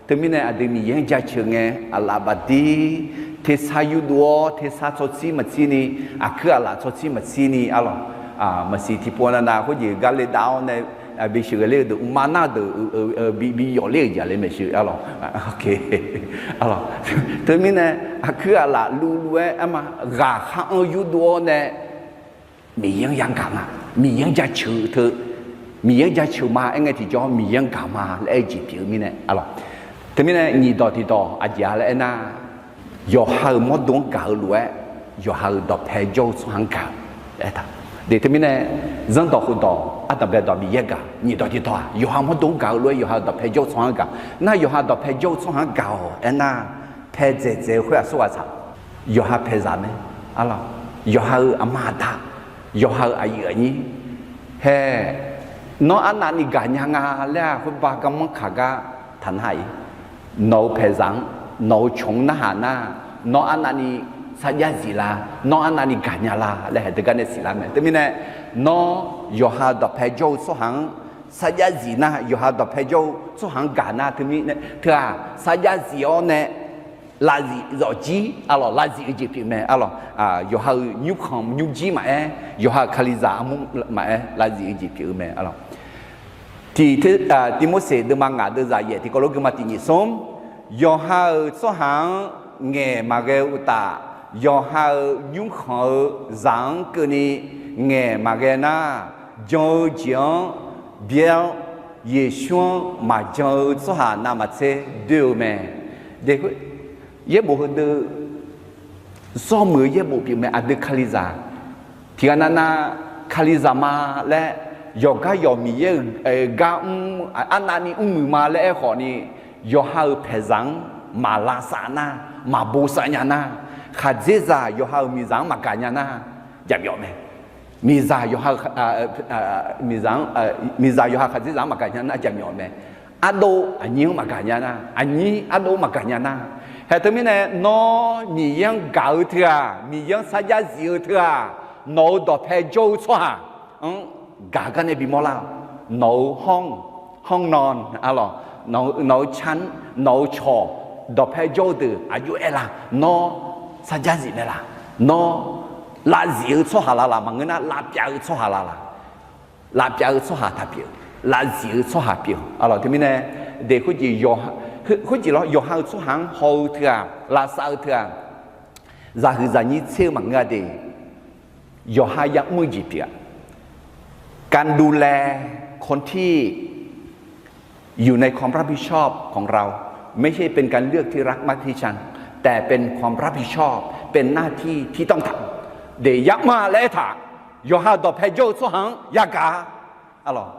Teumirnae aqdui Miqyaer-anr jaceuq ngae, aqlaf bafdir tersar yurdov-awr, tersar tsawrtsir maqtsir ni, aqkuir aqlaf tsawrtsir maqtsir ni, arlawq, maqsiq tiqpov navnav khoerjeq gar le dav-awr nae, bisheuq ghae ler-eu deuq, uqma nar-eu deuq, bi, bi yawf ler-euq jeq le maeqshi, arlawq. Teumirnae aqkuir aqlaf luvluv-aer arma ghaqkhav-anr yurdov-awr nae, Miqyaer-anr yagaq ma, Miqyaer-anr jaceuq teu, Miqyaer-anr jaceuq ma aer ngae tiqjawr Miqyaer-anr gaq ma laer aer-eu jeq pyeuf-eu mirnae, arlawq. Teumirnae nyiq dawq tiqdawq aqjeq-a laer aernar, yawqha-euq mawrdo-anr gaq-eu lof-aer, yawqha-euq dawqpae jawr-eu tsawrhaq-anr gaq-eu. Aertaq, de teumirnae, zanrdawq khofdawq ardanq bae dawq Miqyaer gaq, nyiq dawq tiqdawq-aq, yawqha mawrdo-anr gaq-eu lof-aer yawqha-euq dawqpae jawr-eu tsawrhaq-anr gaq. Nar yawqha dawqpae jawr-eu tsawrhaq-anr gaq-awq aernar, pae dzaeqdzaeq-eu khoer aqsur ghaq tsaq. Yawqha paeqzaq mae, arlawq. Yawqha-euq aqma aqda, yawqha-euq aqyuif aqnyir, hae, nawr arnavni gaqnya nga laer-aq, khoerbar garmanr kaq gar taqnar-iq. Nawq-euq paeqzaq-anr, nawq-euq cawq-anr narhaq nar, nawr arnavni sarjax zif la, nawr arnavni gaqnya la laer haeq deuq gar nae siqlar mae. Teumirnae, nawr yawqha dawqpae jawr-eu tsawrhaq-anr sarjax zif nar, yawqha dawqpae jawr-eu tsawrhaq-anr gaq nar, teumirnae teu-aq sarjax zif-awr nae, lavzif zawqjir, arlawq, lavzif-eu jeq pyeuf mae, arlawq. Yawqha-euq nymrkhanq nymrjir maqaer, yawqha-euq kalizaq armur maqaer, lavzif-eu jeq pyeuf-eu mae, arlawq. Tiq, Tiqmorseq deuvma ngaq deuvzaq yaef tiqkawv lof geuma tiq nyiq smr, yawqha-euq tsawrhaq-anr ngaeq maqghae-eu uqtaf, yawqha-euq nymrkhanq-eu zaq-anr keuvni ngaeq maqghae nar, jan-eu jeq-anr byaer-awr, Yeqsur-anr maqjan-eu tsawrhaq navmaqtser doer-eu mae. Yaerbof heudeuq, zawrmuiq-eu yaerbof pyeuf mae, aqdui kalizaq. Tiqghaq navnav kalizaq ma laer, yawqgar yawq Miqyaer-euq gar mr, arnavni mrmuiq ma laer aerkhawf ni, yawqha-euq paeqzaq-anr maq lavsav nar, maq bosav nya nar, khaqdzerzaq yawqha-euq miqzaq-anr maqgaq nya nar, jaqmyawf mae. Miqzaq yawqha-euq, miqzaq-anr, miqzaq yawqha khaqdzerzaq-anr maqgaq nya nar jaqmyawf mae. Ardov aqnyir-anr maqgaq nya nar, aqnyir ardov maqgaq nya nar. Haeq teumirnae nawr Miqyaer-anr gaq-eu teu-aq, Miqyaer-anr sarjax zif-eu teu-aq, nawq-euq dawqpae jawr-eu tsawrhaq-anr gaq gar nae bimawr lar-awq. Nawq-euq hawr-anr, hawr-anr nawq, arlawq, nawq-euq can, nawq-euq cawq, dawqpae jawr-eu deuq aqjox aer la, nawr sarjax zif mae la, nawr lavzif-eu tsawrhaq la laq, maqngeur nar lavpyav-eu tsawrhaq la laq. Lavpyav-eu tsawrhaq taq pyeuf, lavzif-eu tsawrhaq pyeuf. Arlawq teumirnae, de khoerjeq, khoerjeq lawr yawqha-euq tsawrhaq-anr haw-eu teu-aq, lavsav-eu teu-aq, zaqhuiq zaqnyir tser-eu maqngeur-a de. Yawqha yamr-eu jeq pyeuf-a. การดูแลคนที่อยู่ในความรับผิดชอบของเรา ไม่ใช่เป็นการเลือกที่รักมากที่ชัง แต่เป็นความรับผิดชอบ เป็นหน้าที่ที่ต้องทำ de yamr-a laer aertaq, yawqha dawqpae jawr-eu tsawrhaq-anr yagaq-a. Arlawq,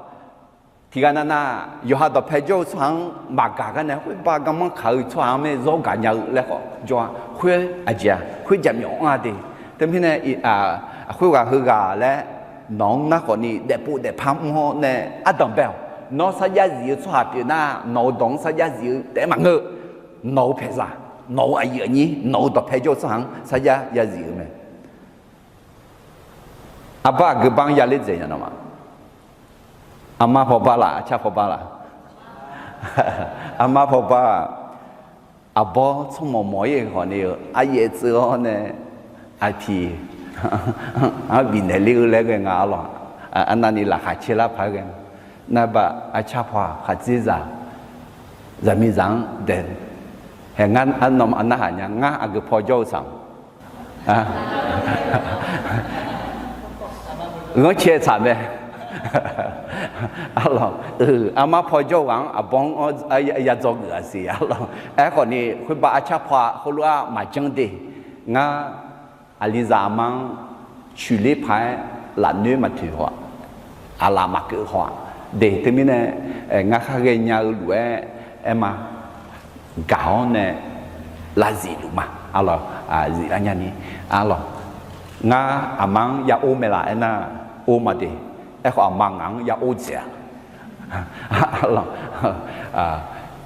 tiqghaq navnav yawqha dawqpae jawr-eu tsawrhaq-anr maqgaq gar nae khoerbar garmanr kaq-eu tsawrhaq-anr mae zawr gaqnya-eu laer khawf jawr-a. Khoer aqjeq-aq, khoer jaqmyawf anr-a de. Teumirnae, khoerghaq heughaq laer Nawq-anr nar khawfni daefpov daefpar mr-awr nae ardanq bae-awq. Nawr sarjax zif-eu tsawrhaq pyeuf nar, nawq-euq dawq-anr sarjax zif-eu taef-aer maqngeur. Nawq-euq paeqzaq, nawq-euq aqyuif aqnyir, nawq-euq dawqpae jawr-eu tsawrhaq-anr sarjax ya zif-eu mae. Arbar aqgeu bar-anr yaler dzaeq nya nawq ma. Armar pawbar laf, arcar pawbar laf? Armar pawbar-aq, aqbawr tsawrmawq mawq-ir khawfni-eu aryaev tseuv-awr nae, aqpiq-anr bifnaeq ler-eu laer ghae nga arlawq. Arnavni laqkhaq caer lar paq-aer ghae nga. Navbaf arcar paw-aq khaqdzerzaq, zaqmiqzaq-anr dae, hae ngar arnawv arnarhaq nya, ngar aqgeu paw jawr-eu tsaq-anr ghanrcae tsaq mae. Arlawq, armar paw jawr-eu ghaq-anr aqbawr-anr ya dzawgeuf-aq siq arlawq. Aerkhawfni khoerbar arcar paw-aq heulof-aer maqjanr de. Ngar aqlizaq aqma-anr coeqler paq-aer lafnoer maqtoeq haw-aq, aqlaf maqkeuv haw-aq. De teumirnae, ngar khar ghaenya-eu lof-aer aerma, gaq-awr nae lavzif luf ma. Arlawq, ziflar nyani, arlawq, ngar aqma-anr ya or mae laf aernar, or ma de. Aerkhawf aqma ngaq-anr ya or dzaeq-a.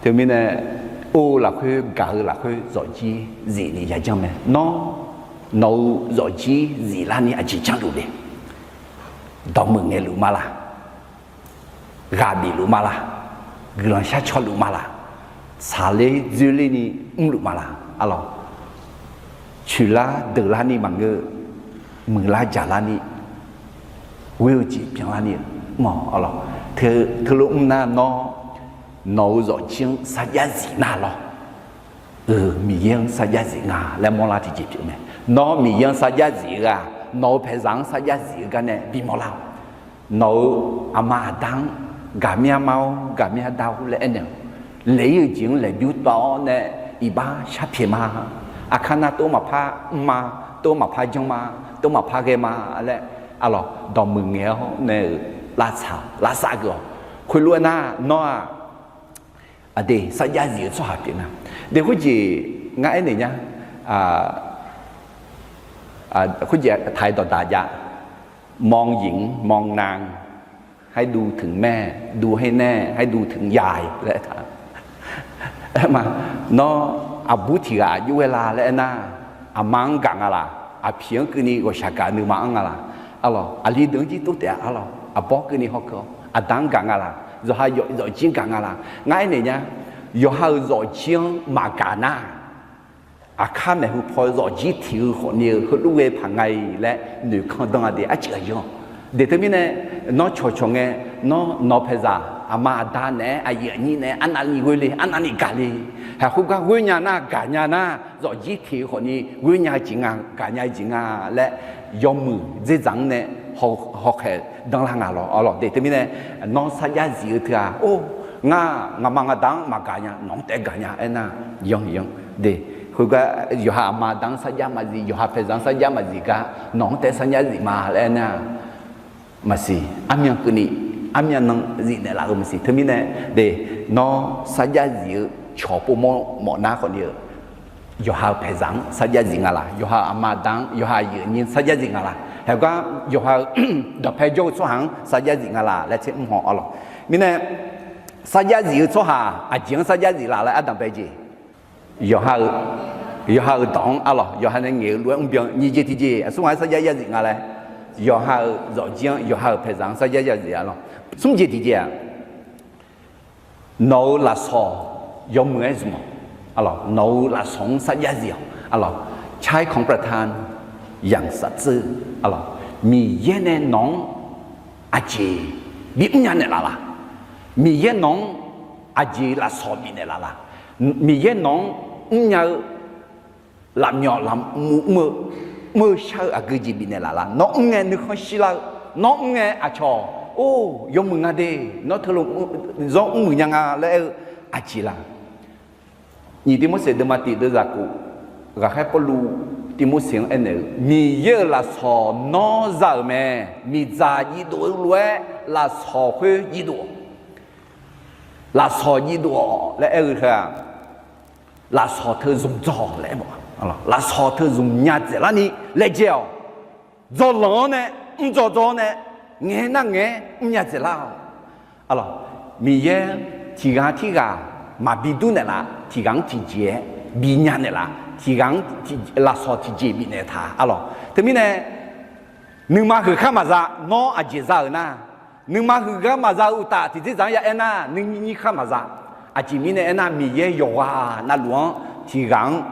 Teumirnae, or-eu lafkhoer gaq-eu lafkhoer zawqjir zifni yajanr mae. Nawr, nawq-euq zawqjir ziflarni aqjeq janrluf le. Dawqmuiq ngaeqluf ma laq? Ghaq bifluf ma laq? Guiqlanq sharcaw luf ma laq? Tsaqler dzoerlerni mrluf ma laq? Arlawq, coeqlar deuqlarni maqngeur, muiqlar jaqlarni, ghoer-eu jeq byanlarni mr-awq arlawq. Teulof mr nar nawr, nawq-euq zawqjir-anr sarjax zif nar lawr. Miqyaer-anr sarjax zif nga laer mawrlar tiqjeq pyeuf mae. Nawr Miqyaer-anr sarjax zif-eu ghaq, nawq-euq paeqzaq-anr sarjax zif-eu gar nae bimawr lar-awq. Nawq-euq aqma aqda-anr gaqmya ma-or, gaqmya da-or laer aernaeq-awq. Laeq-ir-euq jeq-anr laeqbymr tawv-awr nae iqbax sharpyaeq ma. Aqkar nar tov maqpar mr ma, tov maqpar janr ma, tov maqpar ghae ma laer, arlawq, dawqmuiq ngaeq-awr nae-euq lavtsaq lavsav geuf-awq. Khoerlof-aer nar nawr-aq, aqdui sarjax zif-eu tsawrhaq pyeuf nga. De khoerjeq ngar aernaeq nya, khoerjeq taq-aer dawqdaq jav, มองหญิง มองนาง ให้ดูถึงแม่ ดูให้แน่ ให้ดูถึงยาย laer taq. Aerma, nawr aqbur tiq ghaq aqjox ghae la laer aernar, aqma-anr gaq nga laq? Aqpiq-anr keuvni ghawqshaq gaq nuima-anr nga laq? Arlawq, aqli deuq-anr jir tov taef-a arlawq. Aqbawr keuvni hawkeuv-awr aqda-anr gaq nga laq? Zawqha zawqjir gaq nga laq? Ngar aernaeq nya, yawqha-euq zawqjir-anr maqgaq nar, aqkar maeqhu paw zawqjir tiq-eu khawfni-eu heulof ghae paq nga-iq laer noeqkanr dan-a de arcuiv aqyawf. De teumirnae, nawr cawqcawq ngae, nawr nawq paeqzaq aqma aqda naeq-aer aqyuif aqnyir naeq-aer arnavni ghoer le, arnavni gaq le. Haq khoergar ghoer nya nar, gaq nya nar, zawqjir tiq-eu khawfni ghoer nya-eu jeq nga, gaq nya-eu jeq nga laer, yawmuiq dzerdzaq-anr nae hawkhaeq danlar nga lawq. Arlawq, de teumirnae, nawr sarjax zif-eu teu-aq, or, ngar ngaqma ngaqda-anr maqgaq nya, nawq-anr taef-aer gaq nya aernar, yanr yanr de. Khoergar yawqha aqma aqda-anr sarjax maqzif, yawqha paeqzaq-anr sarjax maqzif gar nawq-anr taef-aer sarjax zif ma laer aernar, maqsiq. Armyan keuvni, armyan nan zifnaeq laf-eu maqsiq. Teumirnae, de, nawr sarjax zif-eu cawq povmawr mawf nar khawfni-eu, yawqha-euq paeqzaq-anr sarjax zif nga laq? Yawqha-euq aqma aqda-anr, yawqha aqyuif aqnyir sarjax zif nga laq? Haq gar yawqha-euq dawqpae jawr-eu tsawrhaq-anr sarjax zif nga laq laer tser mr haw arlawq. Mirnae, sarjax zif-eu tsawrhaq aqjeq-anr sarjax zif laf laer ardanq bae jeq. Yawqha-eu, yawqha-euq dawq-anr arlawq, yawqha nae ngaeq-eu lof-aer mrbyan nyiq jeq tiqjeq aqsur ghaq-aer sarjax ya zif nga laer, yawqha-euq zawqjir-anr, yawqha-euq paeqzaq-anr sarjax ya zif arlawq. Smr jeq tiqjeq-aq, nawq-euq lafsawq yawmuiq-aer zmq-awq. Arlawq, nawq-euq lafsawq-anr sarjax zif-awq. Arlawq, ใช้ของประทานอย่างสัตย์ซื่อ arlawq, Miqyaer nae nawq-anr aqjeq bimr nya naeqlaf laq? Miqyaer nawq-anr aqjeq lafsawq bifnaeq laf laq? Miqyaer nawq-anr mrnya-eu lafmyawf lafmuv mr-eu, mr-eu shar-eu aqgeu jeq bifnaeq laf laq? Nawr mr ngae nuikhanr shirlar-eu, nawr mr ngae aqcawq, or, yawmuiq nga de, nawr teulof zawr mrmuiq nya nga laer aer-eu aqjeq laq? Nyiq Tivmorseq deuvma tiq deuvzaq khof, ghaqkhaer Pawrluv Tivmorseq-anr aernaeq-eu, Miqyaer-euq lafsawq nawr za-euq mae. Miqdzaq jiv dov-eu lof-aer lafsawq khoer jiv dov-awq. Lafsawq jiv dov-awq laer aer-eu teu-aq, lafsawq teu zmq dzaw-awq laer aer-a. Lafsawq teu zmq nya dzaeqlarni laejae-awq. Dzawlanq-anr nae, mrdzaw dzaw-anr nae, Ngaeq-aer nar ngaeq-aer mrnya dzaeqlar-awq. Arlawq, Miqyaer tiqghaq tirghaq maqbi dur naeqlaf, tiqghaq-anr tiqjeq-aer bi nya naeqlaf, tiqghaq-anr lafsawq tiqjeq bifnaeq taq. Arlawq, teumirnae nuima huiq khar maqza, nawr aqjeq za-euq nar, nuima huiq gar maqza-eu uqtaf tiqdzerdzaq-anr ya aer nar, nuinyir khar maqza. Aqjeq mirnae aernar, Miqyaer yawqghaq navluf-anr tiqghaq-anr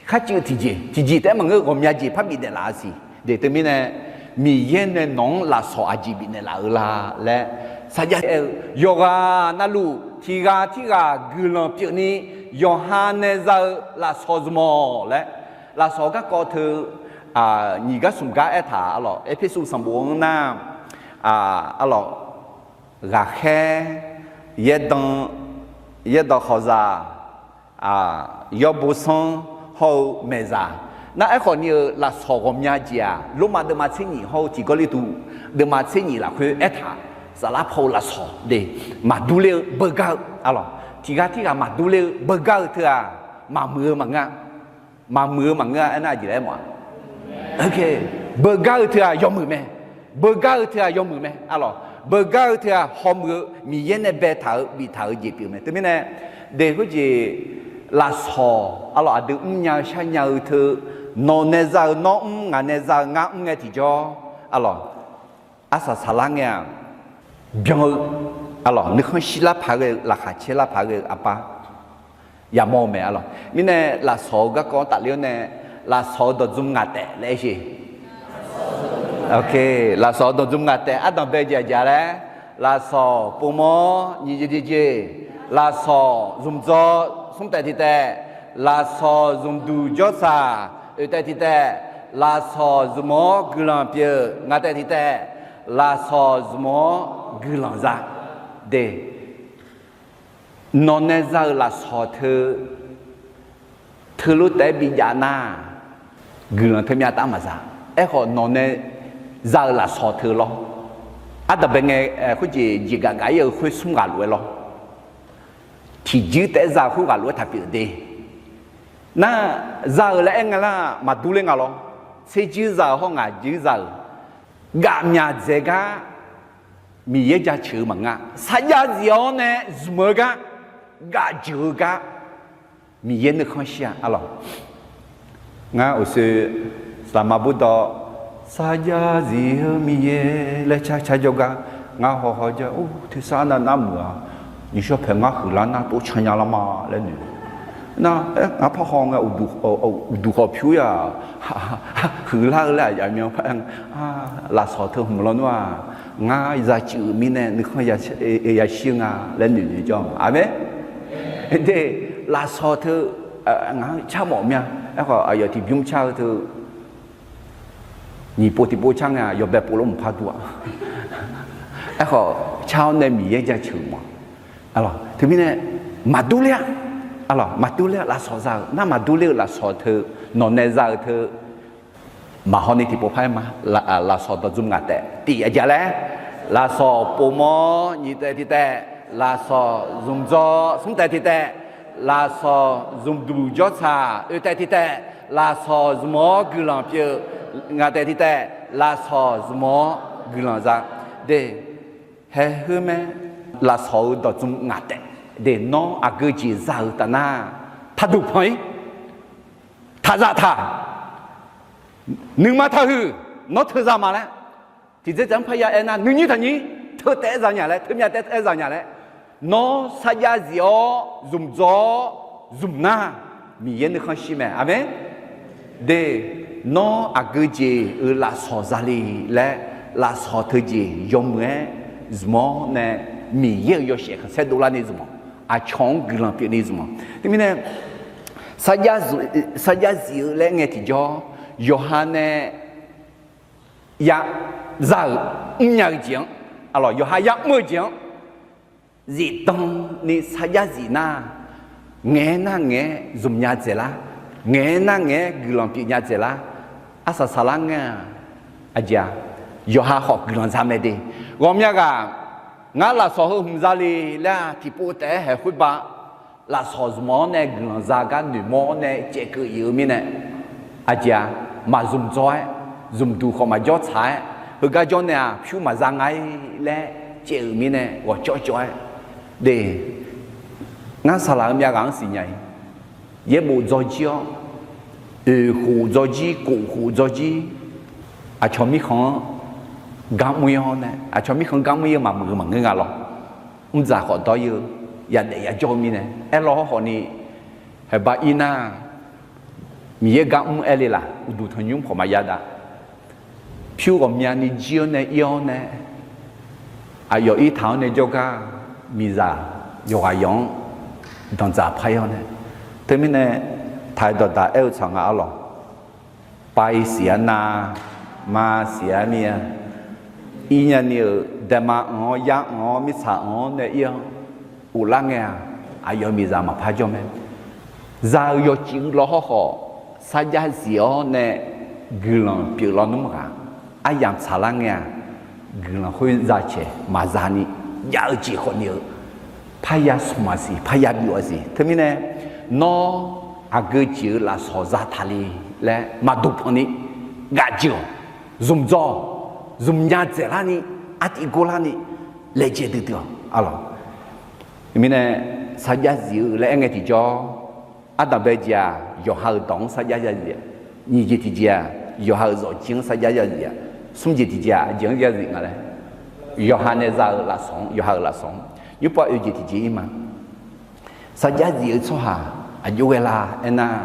kharcuiv tiqjeq, tiqjeq taef-aer maqngeur, ghawqmya jeq parbif naeqlaf-a siq. Deuq teumirnae, Miqyaer nae nawq-anr lafsawq aqjeq bifnaeq laf-eu la laer sarjax aer-eu, yawqghaq navluf tiqghaq tirghaq guiqlanq pyeufni yawqha nae za-eu lafsawq zmq-awq laer, lafsawq garkawv teu nyiq gar smq gar aertaq. Arlawq, Erpersu sanqbof-anr nar, arlawq, ghaqkhaer, yaerdan, yaerdan khawqzaq, yawrbo sanr hawr-eu maeqzaq. Nar aerkhawf ni-euq lafsawq ghawqmya jeq-aq, Lormav deuvma tser nyiq hawr-eu tiq Gawrliqtu deuvma tser nyiq lafkhoer aertaq. Saflar paw-eu lafsawq de, maqdur ler-eu beugar-eu, arlawq, tiqghaq tirghaq maqdur ler-eu beugar-eu teu-aq, maqmuiq-eu maqngeur-a. Maqmuiq-eu maqngeur-a. Aernar aqjeq laer mawf-a. Beugar-eu teu-aq yawmuiq mae. Beugar-eu teu-aq yawmuiq mae. Arlawq, beugar-eu teu-aq hawmuiq-eu, Miqyaer nae baetaq-eu biftaq-eu jeq pyeuf mae. Teumirnae, de khoerjeq lafsawq, arlawq, aqdui mrnya-eu sharnya-eu teu, nawq nae za-eu nawr mr, ngaq nae za-eu ngar mr ngae tiqjawr, arlawq, arsaq saqlar ngae-aq, byan-eu, arlawq, nuikhanr shir lar paq ghae-eu, laqkhaq caer lar paq ghae-eu aqbar yamawr-eu mae. Arlawq, mirnae lafsawq-eu garkawv-anr tafler-awr nae, lafsawq-eu dawqdzm ngaq taef laer aer sheq. Lafsawq-eu dawqdzm ngaq taef ardanq bae jeq aqjeq laer, lafsawq povmawr nyiq jeq tiq jeq, lafsawq zmqdzawr smr taef tiq taef, lafsawq zmqduq jawrsaq oeq taef tiq taef, lafsawq zmq-awr guiqlanq pyeuf ngaq taef tiq taef, lafsawq zmq-awr guiqlanq za de. Nawq nae za-euq lafsawq teu, teulof taef-aer bijav nar, guiqlanq teu myav taf maqza. Aerkhawf nawq nae za-euq lafsawq teu lawr. Ardanq bae ngae, khoerjeq jeqgaf gaf-ir-eu khoer smr ghaq lof-aer lawr. Tiqjuir taef-aer za-eu khoerghaq lof-aer taq pyeuf de. Nar, za-euq laer aer nga lar maqdur ler nga lawr. Tserjuir za-euq hawr ngaqjuir za-euq gaf myaq dzaeq gar Miqyaer jaceuq-eu maqngeur-a. Sarjax zif-awr nae zmq-eu gar, gaf jeuq-eu gar, Miqyaer nuikhanr shir-a. Arlawq, ngar uqshoe saqlaqma burdawv, sarjax zif-eu Miqyaer laer car car jawrgar, ngar hawhaw jar, or, tersar nav nar muiq-a, nyiqshawr paeq ngar huiqlar nar tov can nya lar ma laer noeq. Nar, ngar parhaw ngae, uqduq khawf pyur ya, huiqlar-eu laer aqyawf myan par-aer, lafsawq teu hmq lawnmr-aq, ngar zacuiv-euq mirnae nuikhanr yashir-eu nga laer noeq noeq jawr-a. Aqmeq. De, lafsawq teu ngaq-anr car mawf mya. Aerkhawf aqyawf tiqbymr car-eu teu nyiq pov tiqpov car ngae-aq, yawbae pov lof mq par dur-a. Aerkhawf car-awr nae Miqyaer jaceuq ma. Teumirnae maqdur ler-a. Arlawq, maqdur ler-a. Lafsawq za-euq nar maqdur ler-eu lafsawq teu, nawq nae za-eu teu, maqhaw ni tiqpov par-aer ma. Lafsawq dawqdzm ngaq taef tiq aqjeq laer, lafsawq povmawr nyiq taef tiq taef, lafsawq zmqdzawr smr taef tiq taef, lafsawq zmqduq jawrsaq oe taef tiq taef, lafsawq zmq-awr guiqlanq pyeuf ngaq taef tiq taef, lafsawq zmq-awr guiqlanq za de. Haeq khoer mae, lafsawq-eu dawqdzm ngaq taef de. Nawr aqgeu jeq za-euq taf nar, taqduq panq-ir, taqzaf taq, nuima taqhuiq, nawr teuza ma laer, tiqdzer dzaq-anr parya aernar, nuinyir taqnyir, teu taef-aer za nya laer, teu myav taef-aer za nya laer, nawr sarjax zif-awr zmqdzawr-awr zmq nar, Miqyaer nuikhanr shir mae. Aqmeq. De, nawr aqgeu jeq-euq lafsawq za le laer, lafsawq teujeq yawmuiq-aer zmq-awr nae, Miqyaer-euq yawshaef khanqsaer dovlar ni zmq-awq. Aqcawq-anr guiqlanq pyeuf ni zmq-awq. Teumirnae, sarjax zif-eu laer ngae tiqjawr, yawqha nae ya za-euq mrnya-eu jeq-anr, arlawq, yawqha ya mr-eu jeq-anr zifdan ni sarjax zif nar, ngaeq-aer nar ngaeq-aer zmq nya dzaeqlar, ngaeq-aer nar ngaeq-aer guiqlanq pyeuf nya dzaeqlar, arsaq saqlar ngae-aq, aqjeq-a, yawqha khawf guiqlanq za mae de. Ghawqmya ghaq, ngar lafsawq heu hmq za le laer-aq, tiqpov taef-aer haeq khoerba lafsawq zmq-awr nae guiqlanq za gar noeqmawr-awr nae caevkeuv ir-eu mirnae, aqjeq-a, maqzmq dzawr-aer, zmqduq khawf maqjawr tsaq-aer, Heugar jawr nae-aq pyur maqza nga-ir laer caev-euq mirnae ghawqcawv cawv-aer de. Ngar saqlaq-eu myav ghaq-anr siqnya-iq, yaerbof dzawjir-awr, oeq khof dzawjir, kof khof dzawjir, aqcawq mirkhanq-anr gar mr-ir-awr nae, aqcawq mirkhanq gar mr-ir-eu maqmuiq-eu maqngeur nga lawr. Mrdzaq khawf dawr-ir-eu, yadaef yajawr-eu mirnae aerlawr hawrkhawf ni, haeqba ir nar, Miqyaer gar mr aer le laq, uqduq tanqnymr khawf maqya dav. Pyur ghawqmyani jir-awr nae ir-awr nae, aqyawf irtaq-awr nae jawrgar miqzaq yawqghaq yawq-anr danqdzaq par-ir-awr nae, teumirnae taq-eu dawqdaq aer-eu tsaq nga arlawq. Pav-ir siq-ar nar, ma siq-ar mir-a. Ir nyani-euq daema anq-awr, yar anq-awr, mirtsaq anq-awr nae ir-awr uvlar ngae-aq, aqyawf miqzaq maqpar jawr mae. Za-eu yawcif-eu lawr hawrkhawf, sarjax zif-awr nae guiqlanq pyeuf lawnmr ghaq, aryamq tsaqlar ngae-aq, guiqlanq khoer zacaeq maqza ni, jav-eu jeq khawf ni-eu parya smq maqsiq, parya byov-a siq. Teumirnae, nawr aqgeu jeq-euq lafsawq zataq le laer maqduq panq ni, ghaq jeuq-awq, zmq dzaw-awq, zmq nya dzaeqlar ni, artiv gorlar ni, laejae duidui-awq arlawq. Mirnae, sarjax zif-eu laer aerngae tiqjawr, ardanq bae jeq-aq yawqha-euq dawq-anr sarjax ya zif-a, nyiq jeq tiqjeq-aq yawqha-euq zawqjir-anr sarjax ya zif-a, smr jeq tiqjeq-aq aqjeq-anr ya zif nga laer, yawqha nae za-euq lafsawq-anr, yawqha-euq lafsawq-anr, nymrpov oe jeq tiqjeq ir ma. Sarjax zif-eu tsawrhaq aqjox ghae la aernar,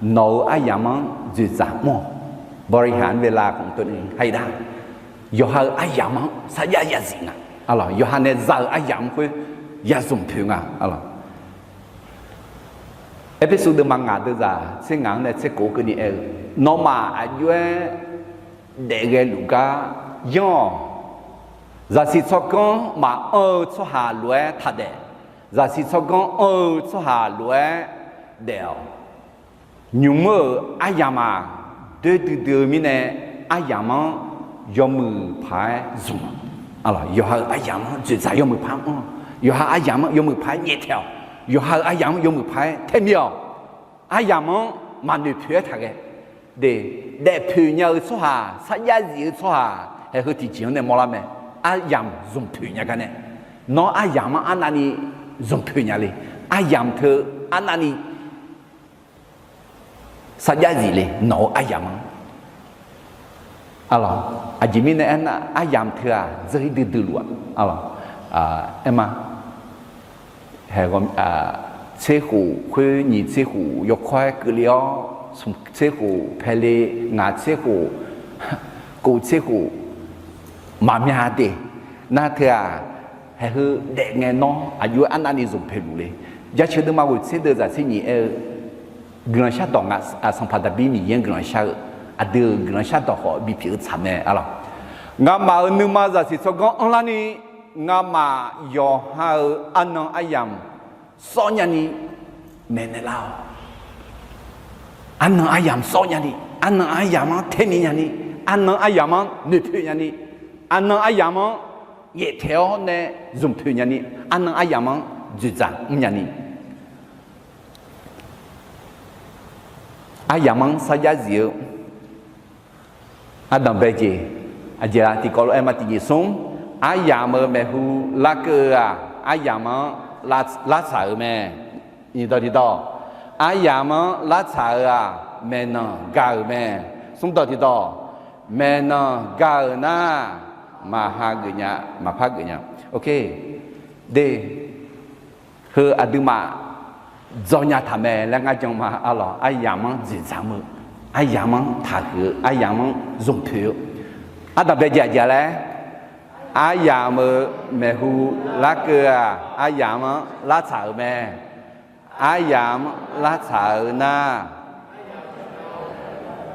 nawq-euq aryamq-anr dzoeqdzaq mr-awq. Bawriqhaq-anr bae la khmq tov ni ha-ir dar, yawqha-euq aryamq-anr sarjax ya zif nga. Arlawq, yawqha nae za-euq aryamq khoer ya zmq poeq nga. Arlawq, Erpersu deuvma ngaq deuvzaq tser ngaq-anr nae tser kof keuvni aer-eu, nawmaf aqjox-aer daef ghae luf gar yanr-awq. Zaqsiq tsawrganr maqanr-eu tsawrhaq lof-aer taqdaef. Zaqsiq tsawrganr anr-eu tsawrhaq lof-aer daef-awq. Nymq-mr-euq aryamq-aq, doer duidui-eu mirnae, aryamq-anr yawmuiq paq-aer zmq-awq. Yawqha-euq aryamq-anr dzoeqdzaq yawmuiq paq-aer mr-awq. Yawqha aryamq-anr yawmuiq paq-aer nyaeftaeq-awq. Yawqha-euq aryamq-anr yawmuiq paq-aer taermir-awq. Aryamq-anr maqnoeq poeq-aer taq ghae. De, daefpoeq nya-eu tsawrhaq, sarjax zif-eu tsawrhaq, haeq heu tiqjeq-anr nae mawrlar mae. Aryamq zmq poeq nya gar nae, nawr aryamq-anr arnavni zmq poeq nya le. Aryamq teu arnavni sarjax zif le, nawq-euq aryamq-anr. Arlawq, aqjeq mirnae aernar, aryamq teu-aq dzeur-ir duidui luf-aq. Arlawq, aer ma. Haeq, tser khof khoer nyiq tser khof yawkawr-aer keuvle-awr, smq tser khof paele, ngaq tser khof, kof tser khof, maqmya de. Nar teu-aq, haeq heu daef ngae nawr aqjox-aer arnavni zmq poeq luf le. Jaceuq deuvma ghoeq tser deuvzaq tser nyiq aer-eu, guiqlanq shardawq nga, Sanqpaq Daqbir Miqyaer-anr guiqlanq shar-eu, aqdui-euq guiqlanq shardawq khawf bipyeuf-eu tsaq mae arlawq. Ngamaf-euq nuima zaqsiq tsawrganr anrlarni, ngamaf yawqha-euq arnan aryamq sawr nyani maeqnaeq lar-awq. Arnan aryamq sawr nyani, arnan aryamq-anr taermir nyani, arnan aryamq-anr noeqpoeq nyani, arnan aryamq-anr nyaeftaeq-awr nae zmq poeq nyani, arnan aryamq-anr dzoeqdzaq mr nyani, aryamq-anr sarjax zif-eu ardanq bae jeq, aqjeq-aq tiqkawv lof-aer ma tiqjeq smr, aryamq-euq maeqhu larkeuv-eu-aq, aryamq-anr lartsaq-euq mae. Nyiq dawq tiqdawq, aryamq-anr lartsaq-eu-aq, maeqnan ga-euq mae. Smr dawq tiqdawq, maeqnan ga-euq nar, maqha geuf nya, maqpar geuf nya. Ok, de, heu aqduimaf dzaw nya taq mae laer ngar jan ma arlawq. Aryamq-anr dzoeqdzaq mr-eu, aryamq-anr taqhuiq-eu, aryamq-anr zmq poeq-eu, ardanq bae jeq aqjeq laer, aryamq-euq maeqhu larkeuv-aq, aryamq-anr lartsaq-euq mae. Aryamq-anr lartsaq-eu nar,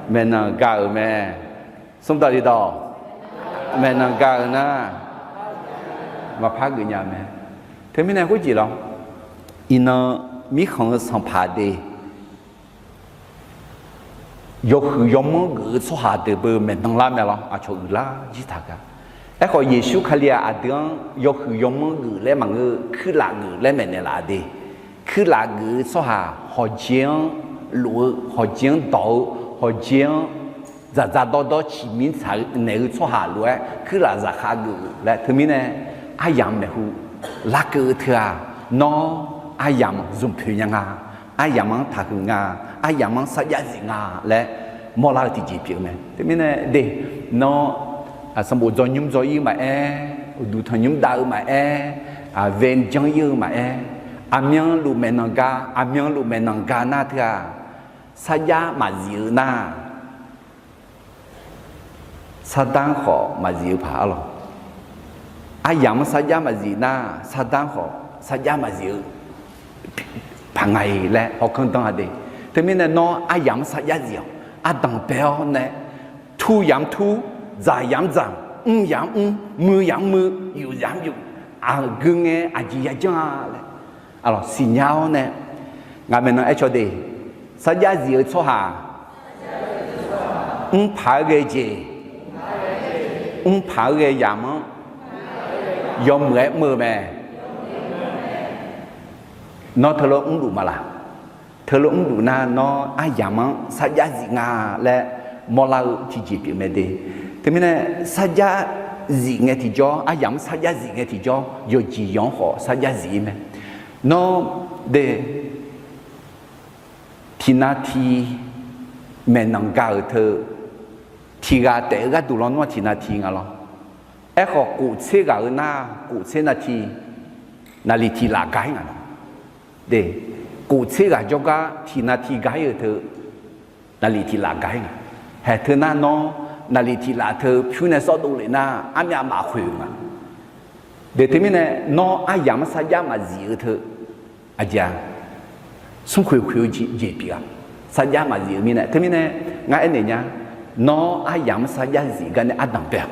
maeqnan ga-euq mae. Smr dawq tiqdawq, maeqnan ga-euq nar, maqpar geuf nya-eu mae. Teumirnae khoerjeq lawr, iqnan mirkhanq-eu sanqpaq de, yawhuiq yawmanr geuf-eu tsawrhaq deuq beu maeqnan lar mae lawr, aqcawq uiqlar jir taq gar. Aerkhawf Yeqsur Kali-aq aqdui-anr yawhuiq yawmanr geuf laer maqngeur-eu, kuirlaf geuf laer maeqnaeq laf de. Kuirlaf geuf-eu tsawrhaq hawqjeq-anr lof-eu, hawqjeq-anr dawq-eu, hawqjeq-anr dzaqdzaq dawrdawr ciqmir tsaq naeq-eu tsawrhaq lof-aer kuirlaf zaqkhav geuf laer teumirnae, aryamq maeqhu larkeuv-eu teu-aq, nawr aryamq zmqpoeq nya nga, aryamq-anr taqhuiq nga, aryamq-anr sarjax zif nga laer mawrlar-eu tiqjeq pyeuf-eu mae. Teumirnae de, nawr sanqbof dzawnymr dzaw-ir maqaer, uqduq tanqnymr dav-eu maqaer, ven janr-ir-eu maqaer, aqmyanluf maeqnan gar, aqmyanluf maeqnan gar nar teu-aq, sarjax maqzif-eu nar, sardanr khawf maqzif-eu paq arlawq. Aryamq-anr sarjax maqzif nar, sardanr khawf sarjax maqzif-eu paq nga-iq laer hawkanr danr-a de. Teumirnae nawr aryamq-anr sarjax zif-awq. Ardanq bae-awr nae, tur yamq tur, dzaq yamq dzaq, mr yamq mr, muiq yamq muiq, yuf yamq yuf, aqgeu ngae aqjeq yajanr-a laer, arlawq, siqnya-awr nae, ngaq maeqnan aer caw de, sarjax zif-eu tsawrhaq mrpaq-aer ghae jeq, mrpaq-aer ghae yamq-anr yawmuiq-aer mr-eu mae. Nawr teulof mrluf ma laq? Teulof mrluf nar, nawr aryamq-anr sarjax zif nga laer mawrlar-eu tiqjeq pyeuf mae de. Teumirnae, sarjax zif ngae tiqjawr, aryamq-anr sarjax zif ngae tiqjawr, yawqjeq yawq-anr khawf sarjax zif-ir mae. Nawr de, tiqnav tiq maeqnan ga-euq teu, tiq ghaq taef-eu gharduq lawnmr-aq tiqnav tiq nga lawr. Aerkhawf, kof tser ghaq-eu nar, kof tser nav tiq, naqliq tiq laf ga-ir nga lawr. De, kof tser ghaq jawrgar tiqnav tiq ga-ir-euq teu, naqliq tiq laf ga-ir nga. Haeq teu nar nawr, naqliq tiq laf teu pyur nae sawrdov lef nar, armyav maqkhoeq-euq nga. De teumirnae, nawr aryamq-anr sarjax maqzif-eu teu, aqjeq-a, smrkhoeq khoeq-eu jeq pyeuf-a. Sarjax maqzif-eu mirnae, teumirnae, ngar aernaeq nya, nawr aryamq-anr sarjax zif gar nae ardanq bae-awq.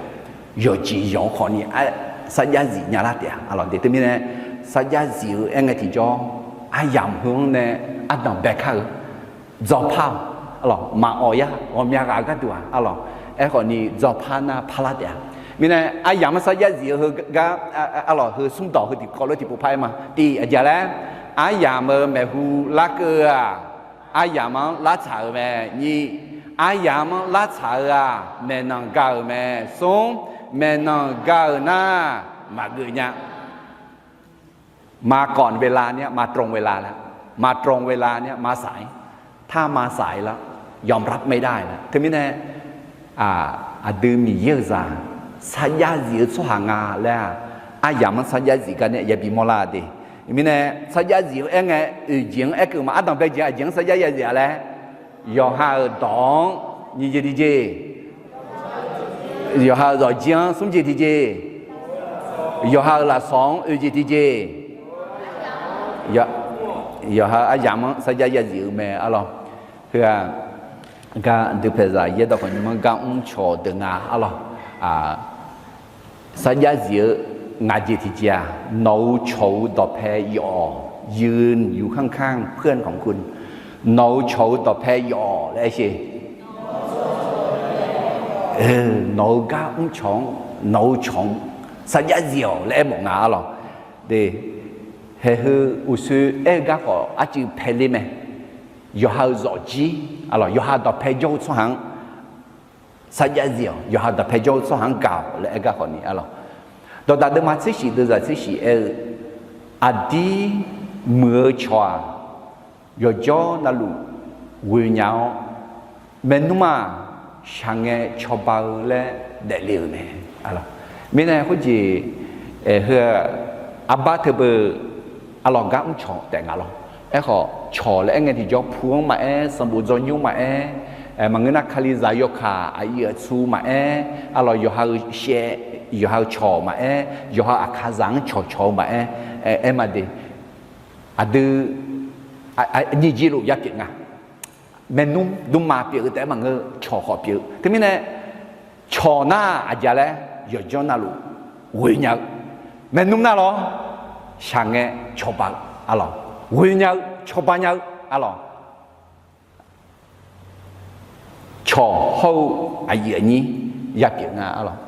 Yawqjeq yawq-anr khawfni sarjax zif nya lar taef-a. Arlawq de teumirnae, sarjax zif-eu aer ngae tiqjawr, aryamq heu-anr nae ardanq bae kar-eu, dzawrpar-awq. Arlawq, maqawq yar ghawqmya ghaq gharduq-aq, arlawq, aerkhawfni dzawrpar nar parlar taef-a. Mirnae, aryamq-anr sarjax zif-eu heu gar, arlawq, heu smrdawq heu tiqkawv lof tiqpov par-aer ma. Tiq, aqjeq laer, aryamq-euq maeqhu larkeuv-eu-aq, aryamq-anr lartsaq-euq mae. Nyiq, aryamq-anr lartsaq-eu-aq, maeqnan ga-euq mae. Smr, maeqnan ga-euq nar, maqgeuf nya. มาก่อนเวลาเนี่ย มาตรงเวลาแล้ว มาตรงเวลาเนี่ย มาสาย ถ้ามาสายแล้ว ยอมรับไม่ได้แล้ว Teumirnae, aqdui Miqyaer-euq zaq sarjax zif-eu tsawrhaq nga laer-aq, aryamq-anr sarjax zif gar nae yabi mawrlar de. Mirnae, sarjax zif-eu aer ngae, oeq jeq-anr aerkeuv ma. Ardanq bae jeq aqjeq-anr sarjax ya zif-a laer, yawqha-euq dawq-anr nyiq jeq tiqjeq, yawqha-euq zawqjir-anr smr jeq tiqjeq, yawqha-euq lafsawq-anr oeq jeq tiqjeq, yawqha-euq aryamq-anr sarjax ya zif-eu mae arlawq. Heu-aq, gar dui paeqzaq yaerdawq khawf nymr-anr gar mr cawq deuq nga arlawq. Sarjax zif-eu ngaq jeq tiqjeq-aq, nawq-euq cawq-eu dawqpae yawf-awq, ยืนอยู่ข้างๆเพื่อนของคุณ nawq-euq cawq-eu dawqpae yawf-awq laer aer sher. Nawq-euq gar mr cawq-anr, nawq-euq cawq-anr sarjax zif-awq laer aermawf nga arlawq. De, haeq heu uqshoe aer-eu gar khawf arcuiv paeler mae. Yawqha-euq zawqjir, arlawq, yawqha dawqpae jawr-eu tsawrhaq-anr sarjax zif-awq, yawqha dawqpae jawr-eu tsawrhaq-anr gaq-awq laer aer gar khawfni arlawq. Dawqdaq deuvma tser shif deuvzaq tser shif aer-eu, aqdir muiq-eu cawq-aq, yawqjawr navluf ghoenya-awr, maernmr-aq, shaqngae cawba-eu laer daefle-euq mae. Mirnae khoerjeq, heu-aq, arbar teubeu arlawq gar mrcawq taef nga lawr. Aerkhawf, cawq laer aer ngae tiqjawr pu-anr maqaer, sanqbof dzawnymr maqaer, maqngeur nar kalizaq yawkaq aqyuif aqtsu maqaer, arlawq yawqha-eu shaev, yawqha-eu cawq maqaer, yawqha-eu aqkazaq-anr cawqcawq-eu maqaer, aer ma de. Aqdui nyiq jeq luf ya pyeuf nga. Maernmr dmrma pyeuf-eu taef-aer maqngeur, cawq khawf pyeuf-eu. Teumirnae, cawq nar aqjeq laer, yawqjawr navluf ghoenya-eu, maernmr nar lawr, shaqngae cawba-eu, arlawq, ghoenya-eu cawba nya-eu, arlawq, cawq hawr-eu aqyuif aqnyir ya pyeuf nga arlawq.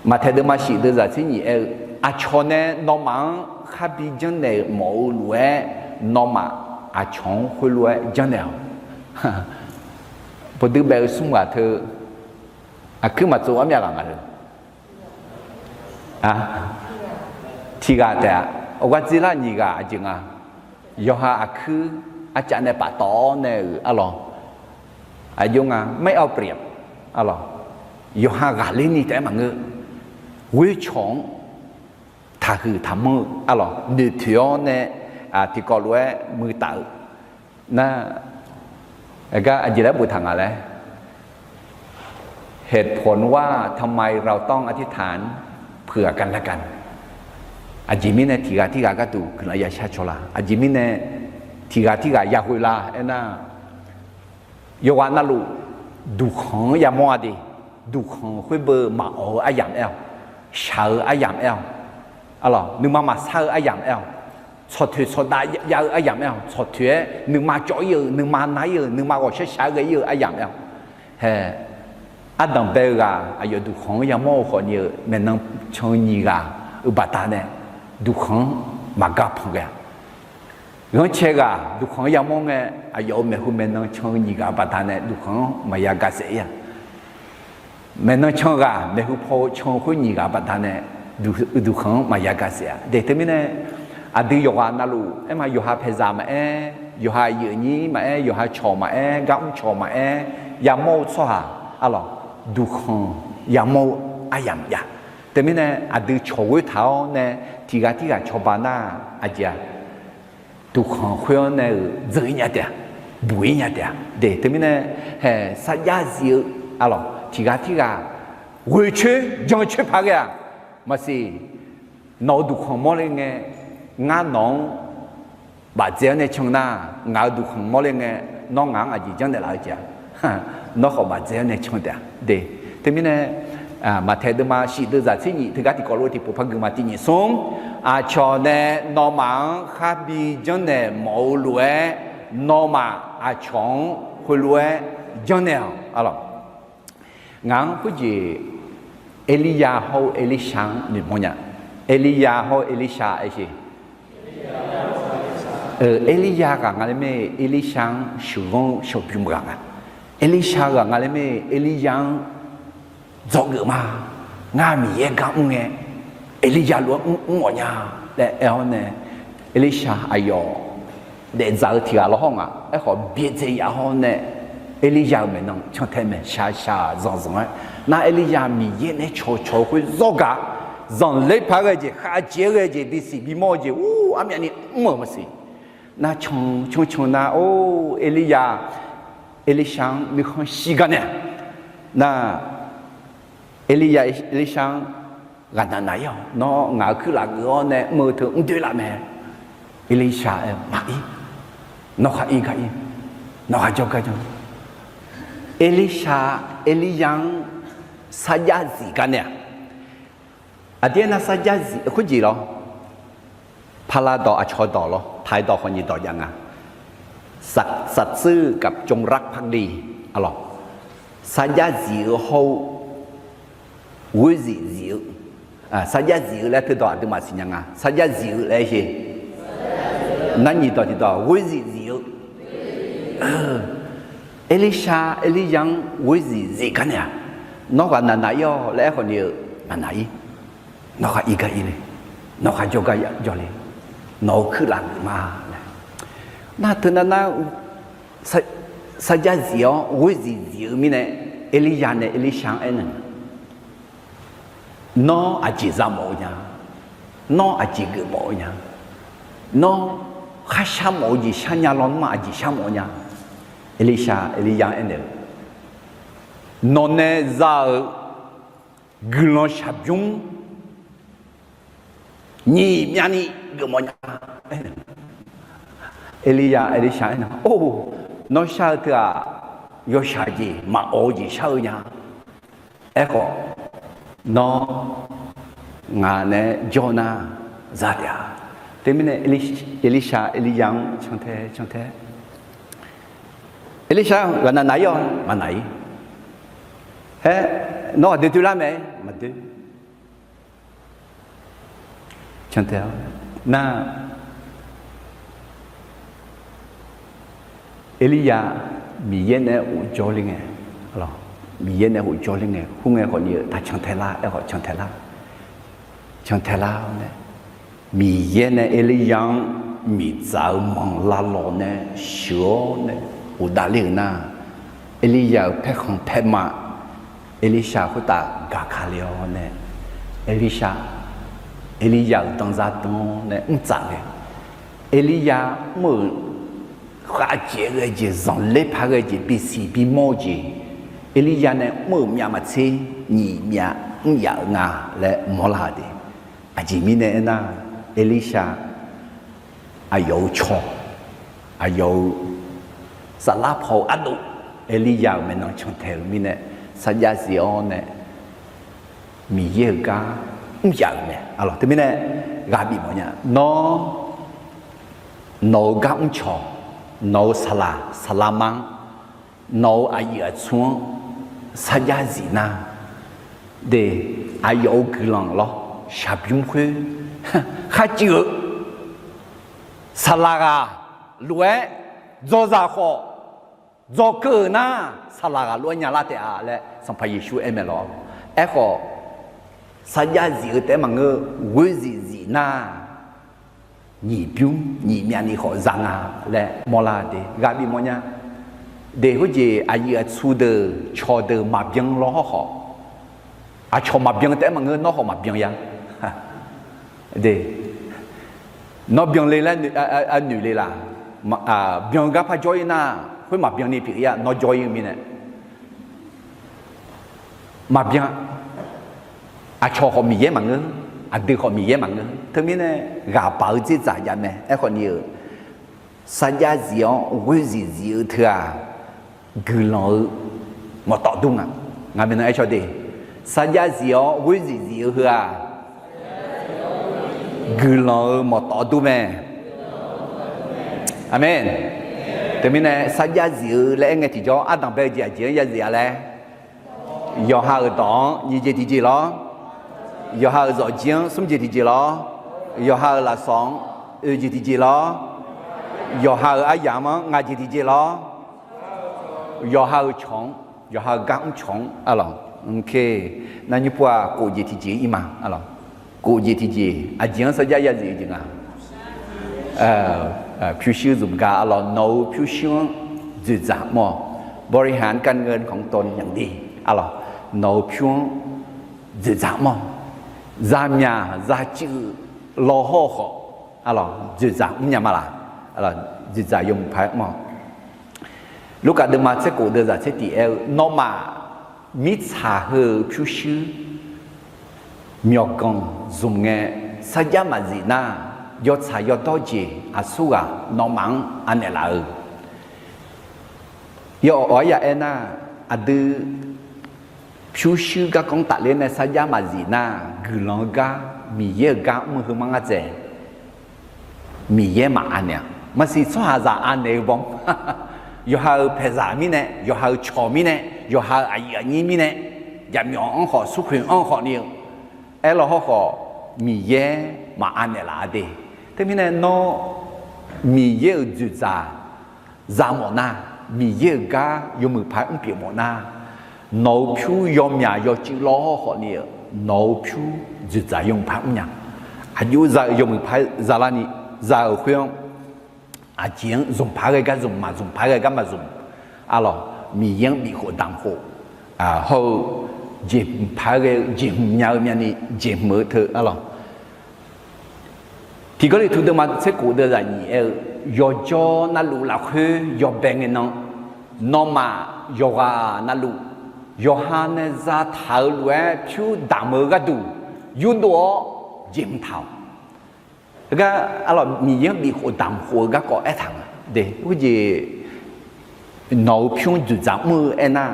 Maqtaeq deuvma shif deuvzaq tser nyif aer-eu, aqcawq nae nawmaf-anr kharbi janrnaeq-euq mawf-eu lof-aer, nawmaf aqcawq-anr khoerlof-aer janrnaeq-awq. Pawqdui baef-eu smr ghaq teu, aqkuir maqtsov armyav ghaq nga le. Tiq ghaq taef-a. Awqgar dzerlar nyiq ghaq aqjeq nga. Yawqha aqkuir arcav nae paftawf-awr nae-euq arlawq, aqjox nga ไม่เอาเปรียบ arlawq. Yawqha ghaqler ni taef-aer maqngeur. Ghoer cawq-anr taqhuiq taqmanr-eu arlawq, noeqtoeq-awr nae tiqkawv lof-aer muiq taf-eu nar, aqgar aqjeq laer boftaq nga laer, เหตุผลว่าทำไมเราต้องอธิษฐานเผื่อกันและกัน Aqjeq mirnae tiq ghaq tirghaq gharduq guiqlanq ya shar caw la? Aqjeq mirnae tiq ghaq tirghaq ya ghoe la aernar, yawqghaq navluf duqkhanq-anr yamawr-a de. Duqkhanq khoer beu maqawq-eu aryamq aer-awq. Shaq-eu aryamq aer-awq. Arlawq, nuima maqsar-eu aryamq aer-awq. Tsawqtoeq tsawqdav jav-eu aryamq aer-awq. Tsawqtoeq-aer nuima cawv-ir-eu, nuima nar-ir-eu, nuima ghawqshar shaq-aer ghae-ir-eu aryamq aer-awq. Hae, ardanq bae-eu ghaq aqyawf duqkhanq-anr yamawr-eu khawfni-eu maeqnan can-eu nyiq ghaq-euq baqdanae duqkhanq-anr maqgar panq ghae-a. Ghanrcae ghaq duqkhanq-anr yamawr ngae, aqyawf-euq maeqhu maeqnan can-eu nyiq ghaq baqdanae duqkhanq-anr maqya ga saef-ir-a. Maeqnan can ghaq maeqhu paw-eu can-eu khoer nyiq ghaq baqdanae duqkhanq-anr maqya ga saef-a. De teumirnae, aqdui yawqghaq navluf aerma, yawqha paeqzaq maqaer, yawqha aqyuif aqnyir maqaer, yawqha cawq maqaer, gar mr cawq maqaer, yamawr-eu tsawrhaq arlawq, duqkhanq yamawr-eu aryamq jav. Teumirnae aqdui cawq ghoer taq-awr nae tiq ghaq tirghaq cawba nar, aqjeq-a, duqkhanq khoer-anr nae-euq dzeur-ir nya taef-a, buq-ir nya taef-a. De teumirnae, hae, sarjax zif-eu arlawq, tiq ghaq tirghaq ghoe coer jan coer paq ghae-aq, maqsiq. Nawq-euq duqkhanq mawrle ngae, ngar nawq-anr bafdzae-awr nae can nar, ngaq-euq duqkhanq mawrle ngae, nawr ngaq-anr aqjeq janrnaeq laf-eu jeq-a. Nawr khawf bafdzae-awr nae can taef-a. De, teumirnae, Maqtaeq deuvma shif deuv zaq tser nyif teugar tiqkawv lof tiqpov par guima tiq nyif smr, aqcawq nae nawmaf-anr kharbi janrnaeq mawf-eu lof-aer, nawmaf aqcawq-anr khoerlof-aer janrnaeq-awq arlawq. Ngaq-anr khoerjeq Erlirya hawr-eu Erlirshaq-anr noeqmawr nya. Erlirya hawr-eu Erlirshaq aer-eu, Erlirya ghaq nga laer mae. Erlirshaq-anr sheuqghanr-eu shawqbymr ghaq nga. Erlirshaq ghaq nga laer mae. Erlirya-anr dzawgeuf ma. Ngar Miqyaer gar mr ngae, Erlirya lof-aer mr mr-awq nya laer aer-awr nae, Erlirshaq aqyawf daefdzaq-eu tiq ghaq lawr hawr nga. Aerkhawf byaerdzae yaf hawr nae, Erlirya-euq maeqnan cantae maeqshaq shaq zanqzanq-aer, nar Erlirya Miqyaer nae cawqcawq-eu khoer zawrgaq, zanqler paq-aer ghae-eu jeq, khavjeq-aer ghae-eu jeq, bisiq bimawr-eu jeq, ur, armyavni mr-euq maqsiq. Nar can can can nar, or, Erlirya Erlirshaq-anr nuikhanr shir gar nae-aq, nar Erlirya Erlirshaq-anr, Ghaqnaq naq-ir-awq. Nawr ngaq-euq kuirlaf geuf-awr nae mr-eu teu mr doer laf mae. Erlirshaq aer-eu, Maqir. Nawr khar ir gar ir. Nawr khar jawr gar jawr. Erlirshaq Erlirya-anr sarjax zif gar nae-aq, aqdir aernar sarjax zif khoerjeq lawr, pala dawq aqcawq dawq lawr, taiq dawq khawf nyiq dawq jav nga. สัตย์ซื่อกับจงรักภักดี arlawq. Sarjax zif-eu hawr-eu, ghoer zif zif-eu, sarjax zif-eu laer teudawq aqduimaf siqnya nga. Sarjax zif-eu laer aer-eu, nar nyiq dawq tiqdawq ghoer zif zif-eu Erlirshaq Erlirya-anr ghoer zif zif gar nae-aq, Nawr ghaqnaq naq-ir-awq laer aerkhawf ni-eu, Maqnaq-ir. Nawr khar ir gar ir le. Nawr khar jawr gar jawr le. Nawq-euq kuirlaf geuf ma laer. Nar teunav nar, sarjax zif-awr ghoer zif zif-eu mirnae, Erlirya nae Erlirshaq-anr aernaeq, Nawr aqjeq za mawf-eu nya. Nawr aqjeq geuf mawf-eu nya. Nawr kharshar mawf-eu jeq sharnya lawnmr-aq, aqjeq shar mawf-eu nya. Erlirshaq Erlirya-anr aernaeq-eu, Nawq nae za-euq guiqlanq shaqbymr nyiq myavni geufmawf nya. Erlirya Erlirshaq aernaeq, Or, nawr shar-eu teu-aq, yawshaq jeq maqawq-eu jeq shar-eu nya. Aerkhawf, nawr ngaq naeq-aer jawr nar, za taef-a. Teumirnae Erlirshaq Erlirya-anr cantae cantae, Erlirshaq-anr ghaqnaq naq-ir-awq, maqnaq-ir. Haer, nawr aqdui doerlar mae, maqdoer. Cantae-awr nar, Erlirya Miqyaer nae ghofjawr ler ngae, Miqyaer nae ghofjawr ler ngae, khoerngae khawf ni-euq taqcan tae lar, aerkhawf can tae lar, can tae lar-awr nae, Miqyaer nae Erlirya-anr miqdzaq-eu manq lavlawq nae sheuq-awr nae ghofdav ler-euq nar, Erlirya-euq paerkhanq paerma, Erlirshaq khoertav gaq ka le-awr nae, Erlirshaq, Erlirya-euq danzar dan-awr nae mr tsaf ghae. Erlirya mr-euq khavcaev ghae jeq, zanqler paq ghae jeq, bisiq bimawr-eu jeq, Erlirya nae mr-euq myav maqtser nyiq myav mr yaf-euq nga laer mawrlar-euq de. Aqjeq mirnae aernar, Erlirshaq aqyawf-euq cawq, aqyawf-euq saflar paw-eu ardov, Erlirya-euq maeqnan cantae-euq mirnae, sarjax zif-awr nae Miqyaer-euq gar mr yaf-euq mae. Teumirnae ghaq bif mawfnya, nawr, nawq-euq gar mrcawq, nawq-euq saqlaq saqlaqma-anr, nawq-euq aqyuif aqtsu-anr sarjax zif nar, de, aqyawf-euq guiqlanq lawr shaqbymr khoer kharcuiv-eu saqlaq ghaq lof-aer, dzawzaq khawf dzawkeuv-euq nar, saqlaq ghaq lof-aer nyalar taef-a laer Sanqpaq Yeqsur aer mae lawr. Aerkhawf, sarjax zif-eu taef-aer maqngeur, ghoer zif zif nar, nyiq bymr nyiq myavni khawf za nga laer mawrlar de. Ghaq bif mawfnya, de, khoerjeq aqyuif aqtsu deuq cawqdeuq maqbyan lawr hawrkhawf, aqcawq maqbyan taef-aer maqngeur, nawr khawf maqbyan ya. De, nawr byan le laer noeq le laq? Byan gar par jawr-ir nar, khoer maqbyan ni pyeuf-ir-a, nawr jawr-ir-eu mirnae. Maqbyan. Aqcawq khawf Miqyaer maqngeur, aqdui khawf Miqyaer maqngeur. Teumirnae ghaq baq-eu dzerdzaq jav mae. Aerkhawf ni-euq, sarjax zif-awr ghoer zif zif-eu teu-aq, guiqlanq-eu mawqtawf dur nga. Ngaq maeqnan aer caw de, sarjax zif-awr ghoer zif zif-eu heu-aq, guiqlanq-eu mawqtawf dur mae. Aqmeq. Teumirnae sarjax zif-eu laer aer ngae tiqjawr, ardanq bae-eu jeq aqjeq-anr ya zif-a laer, yawqha-euq dawq-anr nyiq jeq tiqjeq lawr, yawqha-euq zawqjir-anr smr jeq tiqjeq lawr, yawqha-euq lafsawq-anr oeq jeq tiqjeq lawr, yawqha-euq aryamq-anr ngaq jeq tiqjeq lawr, yawqha-euq cawq-anr, yawqha-euq gar mrcawq-anr, arlawq, navnymr pov-aq, khof jeq tiqjeq ir ma, arlawq, khof jeq tiqjeq aqjeq-anr sarjax ya zif-eu jeq nga. Pyurshuir zmq gar, arlawq, nawq-euq pyurshuir-anr dzoeqdzaq mawr-awq. บริหารการเงินของตนอย่างดี arlawq, nawq-euq pyur-anr dzoeqdzaq mawr-awq. Zaqmyaq zaqcuiv law hawr-eu khawf, arlawq, dzoeqdzaq mrnya ma laq? Dzoeqdzaq yawmuiq paq-aer mawr-awq. Lurkaf deuvma tser khof deuvzaq tser tiq aer-eu, nawmaf mirtsaq heu-euq pyurshuir myawqganq zmq ngae, sarjax maqzif nar, yawtsaq yawdawr jeq aqsurghaq nawmaf-anr anaeq laf-eu. Yawawq-aer ya aernar, aqdui pyurshuir garkawv-anr tafler nae sarjax maqzif nar, guiqlanq-eu gar, Miqyaer-euq gar mr-eu heu mar ngar dzaeq. Miqyaer maqanaeq-a. Maqsiq tsawrhaqzaq anaeq-eu baw. Yawqha-euq paeqzaq mirnae, yawqha-euq cawq mirnae, yawqha-euq aqyuif aqnyir mirnae, jaqmyawf-anr khawf, smrkhoeq-anr khawf ni-eu aerlaw hawrkhawf, Miqyaer maqanaeq laf-a de. Teumirnae nawr Miqyaer-euq dzoeqdzaq za mawf nar, Miqyaer-euq gar yawmuiq paq-aer mrpyeuf mawf nar, nawq-euq pyur yawmyaq yawcuiv law hawrkhawf ni-eu, nawq-euq pyur dzoeqdzaq yawmuiq paq-aer mrnya. Aqjox za-euq yawmuiq paq-aer zalarni, za-euq khoer-anr, aqjeq-anr zmq paq-aer ghae gar zmq, maqzmq paq-aer ghae gar maqzmq, arlawq, Miqyaer-anr bifkhof damq khof hawr-eu, jeqhmq paq-aer ghae-eu jeqhmq nya-eu myavni jeqhmq-eu teu, arlawq. Tiqgawrliqtu deuvma tser khof deuvzaq nyiq aer-eu, yawqjawr navluf lafkhoer yawbae ngae nan, nawmaf yawqghaq navluf yawqha nae zataq-eu lof-aer pyur damq-eu gharduq yurdov-awr jeqhmq taq-awq. Heugar, arlawq, Miqyaer-anr bifkhof damq khof-eu garkawv aertaq nga de. Khoerjeq nawq-euq pyur-anr dzoeqdzaq mr-eu aernar,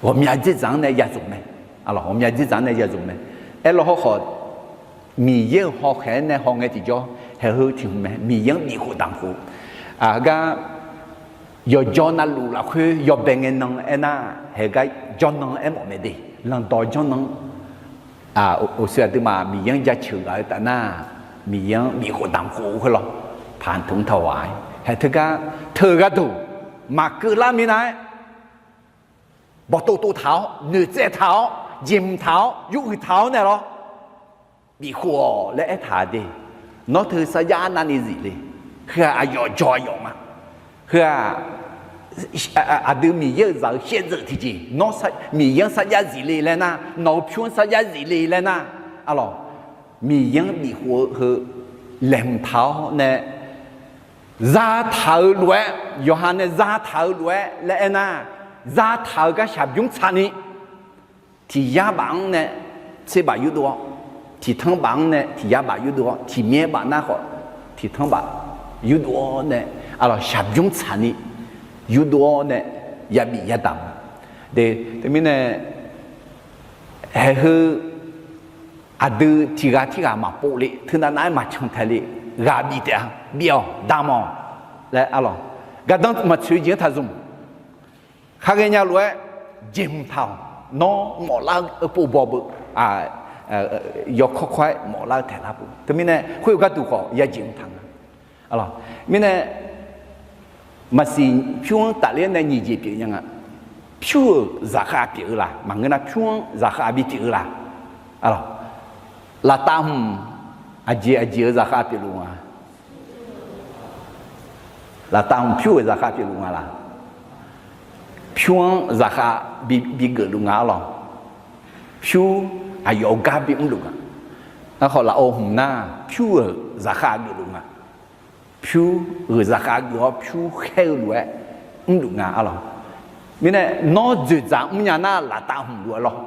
ghawqmya dzerdzaq-anr nae ya zmq mae. Arlawq, ghawqmya dzerdzaq-anr nae ya zmq mae. Aerlaw hawrkhawf, Miqyaer-euq hawkhaeq-aer nae hawngae tiqjawr, haeq heu tiq hmq mae. Miqyaer-anr bifkhof damq khof. Heugar, yawqjawr navluf lafkhoer yawbae ngae nan aernar, haeq gar jawrnan aermawf mae de. Lanqdawq jawrnan-anr, uqshoe aqduimaf Miqyaer-anr jaceuq ghaq-eu taf nar, Miqyaer-anr bifkhof damq khof-eu khoer lawr, paq tmq taq ghaq-aer haeq teugar teu-eu gharduq maqkeuv lar minav-aer, bawqtov tov taq-awr, noeqtsaev taq-awr, jeqhmq taq-awr, yawuiq taq-awr nae lawr, bifkhof-awq laer aertaq de. Nawr teu sarjax arnavni zif le. Heu-aq aqyawf jawq aqyawf ma. Heu-aq, aqdui Miqyaer-euq zaq-eu shaevdzeuf tiqjeq, Miqyaer-anr sarjax zif le laer nar, nawq-euq pyur-anr sarjax zif le laer nar, arlawq, Miqyaer-anr bifkhof-eu heu laeqhmq taq-awr nae zataq-eu lof-aer, yawqha nae zataq-eu lof-aer laer aernar, zataq-eu gar shaqbymr tsaqni, tiq yar baf-anr nae tserbaf yurdov-awr, tiq tanr baf-anr nae tiq yar baf yurdov-awr, tiq myaer baf nar khawf, tiq tanr baf yurdov-awr nae, arlawq, shaqbymr tsaqni yurdov-awr nae, yabif yadaq ma. De, teumirnae, haeq heu aqdui tiq ghaq tirghaq maqpov le, teunav nav-aer maqcan tae le, ghaq bif taef-a, bif-awq, damq-awq laer, arlawq, gardanr maqtsoeq jeq-anr taq zmq. Khar ghaenya lof-aer jeqhmq taq-awq. Nawr mawflar-eu pov baw beu, yawkawr kawr-aer mawflar-eu taeqlar beu. Teumirnae khoer-eu gharduq khawf yajeq mq taq nga. Mirnae maqsiq pyur-anr tafler-awr nae nyiq jeq pyeuf nya nga. Pyur-euq zaqkhav pyeuf-eu la? Maqngeur nar pyur-anr zaqkhav bipyeuf-eu la? Laftav hmq aqjeq aqjeq-eu zaqkhav pyeufluf nga. Laftav hmq pyur-euq zaqkhav pyeufluf nga la? Pyur-anr zaqkhav bi, bigeufluf nga, arlawq. Pyur aqyawf-euq gar bimrluf nga. Aerkhawf lafov hmq nar pyur-euq zaqkhav geufluf nga. Pyur-euq zaqkhav geuf-awr pyur khaer-eu lof-aer mrluf nga, arlawq. Mirnae nawr dzoeqdzaq mrnya nar laftav hmq luf-aer lawr.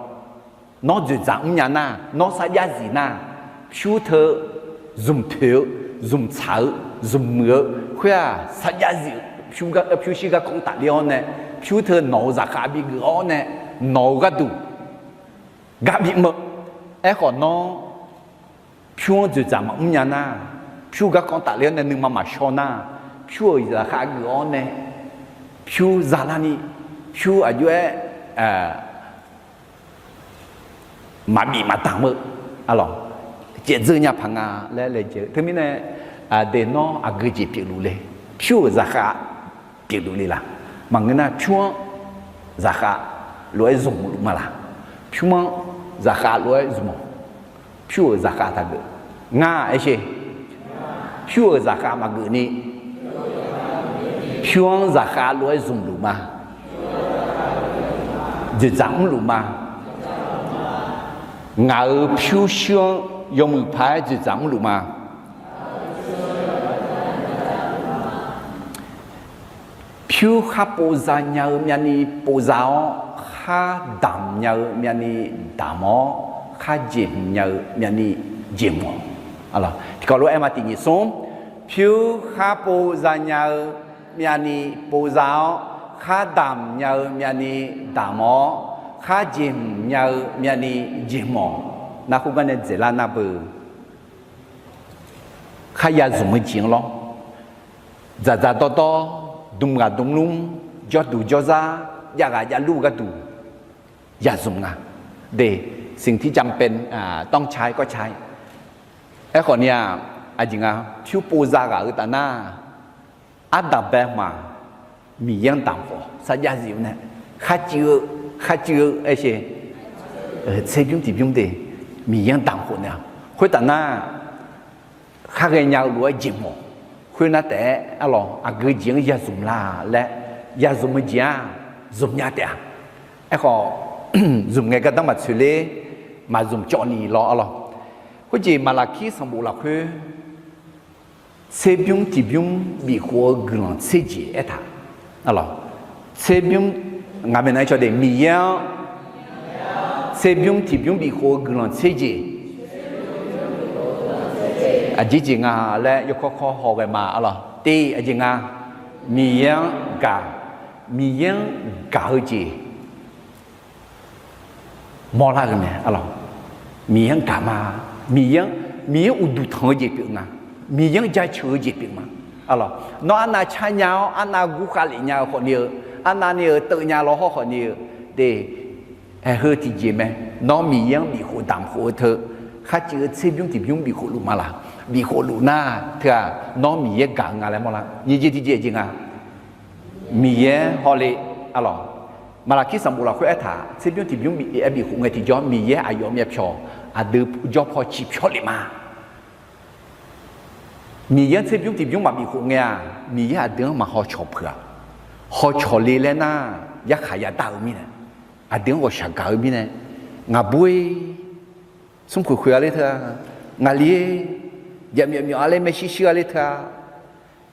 Nawr dzoeqdzaq mrnya nar, nawr sarjax zif nar, pyur teu zmq poeq-eu, zmq tsaq-eu, zmq muiq-eu khoer-aq, sarjax zif-eu, pyur shir garkawv-anr tafler-awr nae, pyur teu nawq-euq zaqkhav bigeuf-awr nae, nawq-euq gharduq gar bimr-eu. Aerkhawf nawr pyur-anr dzoeqdzaq maqmr nya nar, pyur garkawv-anr tafler-awr nae nuima maqshawr nar, pyur-euq zaqkhav geuf-awr nae, pyur zalarni, pyur aqjox-aer maqbif maqdamq-eu, arlawq, caevdzeur nya paq nga laer laejae-eu. Teumirnae, aqdui nawr aqgeu jeq pyeufluf le? Pyur-euq zaqkhav pyeufluf le laq? Maqngeur nar pyur-anr zaqkhav lof-aer zmqluf ma laq? Pyur-anr zaqkhav lof-aer zmq-awq. Pyur-euq zaqkhav taqgeuf nga aer sher. Pyur-euq zaqkhav maqgeuf ni, pyur-anr zaqkhav lof-aer zmqluf ma. Dzoeqdzaq mrluf ma. Ngaq-euq pyurshuir-anr yawmuiq paq-aer dzoeqdzaq mrluf ma. Pyur khar pov za nya-eu myavni pov za-awr, khar damq nya-eu myavni damq-awr, khar jeqhmq nya-eu myavni jeqhmq-awq. Tiqkawv lof-aer ma tiq nyiq smr, pyur khar pov za nya-eu myavni pov za-awr, khar damq nya-eu myavni damq-awr, khar jeqhmq nya-eu myavni jeqhmq-awq. Nar khoergar nae dzaeqlar nar beu. Khar ya zmq-eu jeq-anr lawr. Dzaqdzaq dawrdawr, dm ghaq dm lmr, jawrduq jawrzar, jav ghaq jav lur-eu gharduq ya zmq nga. De, สิ่งที่จำเป็น ต้องใช้ก็ใช้. Aerkhawf ni-aq, aqjeq nga, pyur pov za ghaq-eu taf nar, ardanq bae hmq-aq, Miqyaer-anr damq khof sarjax zif-eu nae, kharcuiv-eu, kharcuiv-eu aer sher, tserbymr tiqbymr de, Miqyaer-anr damq khof nae-aq, khoertaf nar, khar ghaenya-eu lof-aer jeq mawf. Khoernar taef-aer arlawq aqgeu jeq-anr ya zmq la laer, ya zmq-eu jeq-aq, zmq nya taef-a. Aerkhawf, zmq ngae gardanr maqtsoeq ler, maqzmq cawv ni lawr arlawq. Khoerjeq Maqlaqkir sanqbof lafkhoer tserbymr tiqbymr bifkhof-eu guiqlanq tser jeq aertaq. Arlawq, tserbymr, ngaq maeqnan-aer caw de, Miqyaer-anr tserbymr tiqbymr bifkhof-eu guiqlanq tser jeq aqjeq jeq nga laer yawkawr kawr haw ghae ma arlawq. Tiq, aqjeq nga, Miqyaer-anr gaq, Miqyaer-anr gaq-eu jeq mawrlar-eu mae arlawq. Miqyaer-anr gaq ma. Miqyaer-anr, Miqyaer-anr uqduq tanq-eu jeq pyeuf nga. Miqyaer-anr jaceuq-eu jeq pyeuf ma. Arlawq, nawr arnav car nya-awr arnav gur khavlef nya-eu khawfni-eu, arnavni-eu teuv nya lawr hawr khawfni-eu, de, aeqheu tiqjeq mae. Nawr Miqyaer-anr bifkhof damq khof-eu teu, kharcuiv-eu tserbymr tiqbymr bifkhof luf ma laq? Bifkhof luf nar teu-aq, nawr Miqyaer gaq-eu nga laer mawrlar. Nyiq jeq tiqjeq jeq nga. Miqyaer hawle, arlawq, Maqlaqkir sanqbof lafkhoer aertaq, tserbymr tiqbymr bif, bifkhof ngae tiqjawr, Miqyaer aqyawf myavpyawq aqdui jawr paw ciqpyawr lef ma. Miqyaer-anr tserbymr tiqbymr maqbif khof ngae-aq, Miqyaer aqdui-anr maqhaw cawq peuq-aq, haw cawq le laer nar, yarkhaq yadar-eu mirnae, aqdui-anr ghawqshaq gaq-eu mirnae, ngaqbur-ir, smrkhoeq khoeq-a ler teu-a, ngaqli-ir, jaqmyawf myawf-a ler, maershuir shuir-a ler teu-a.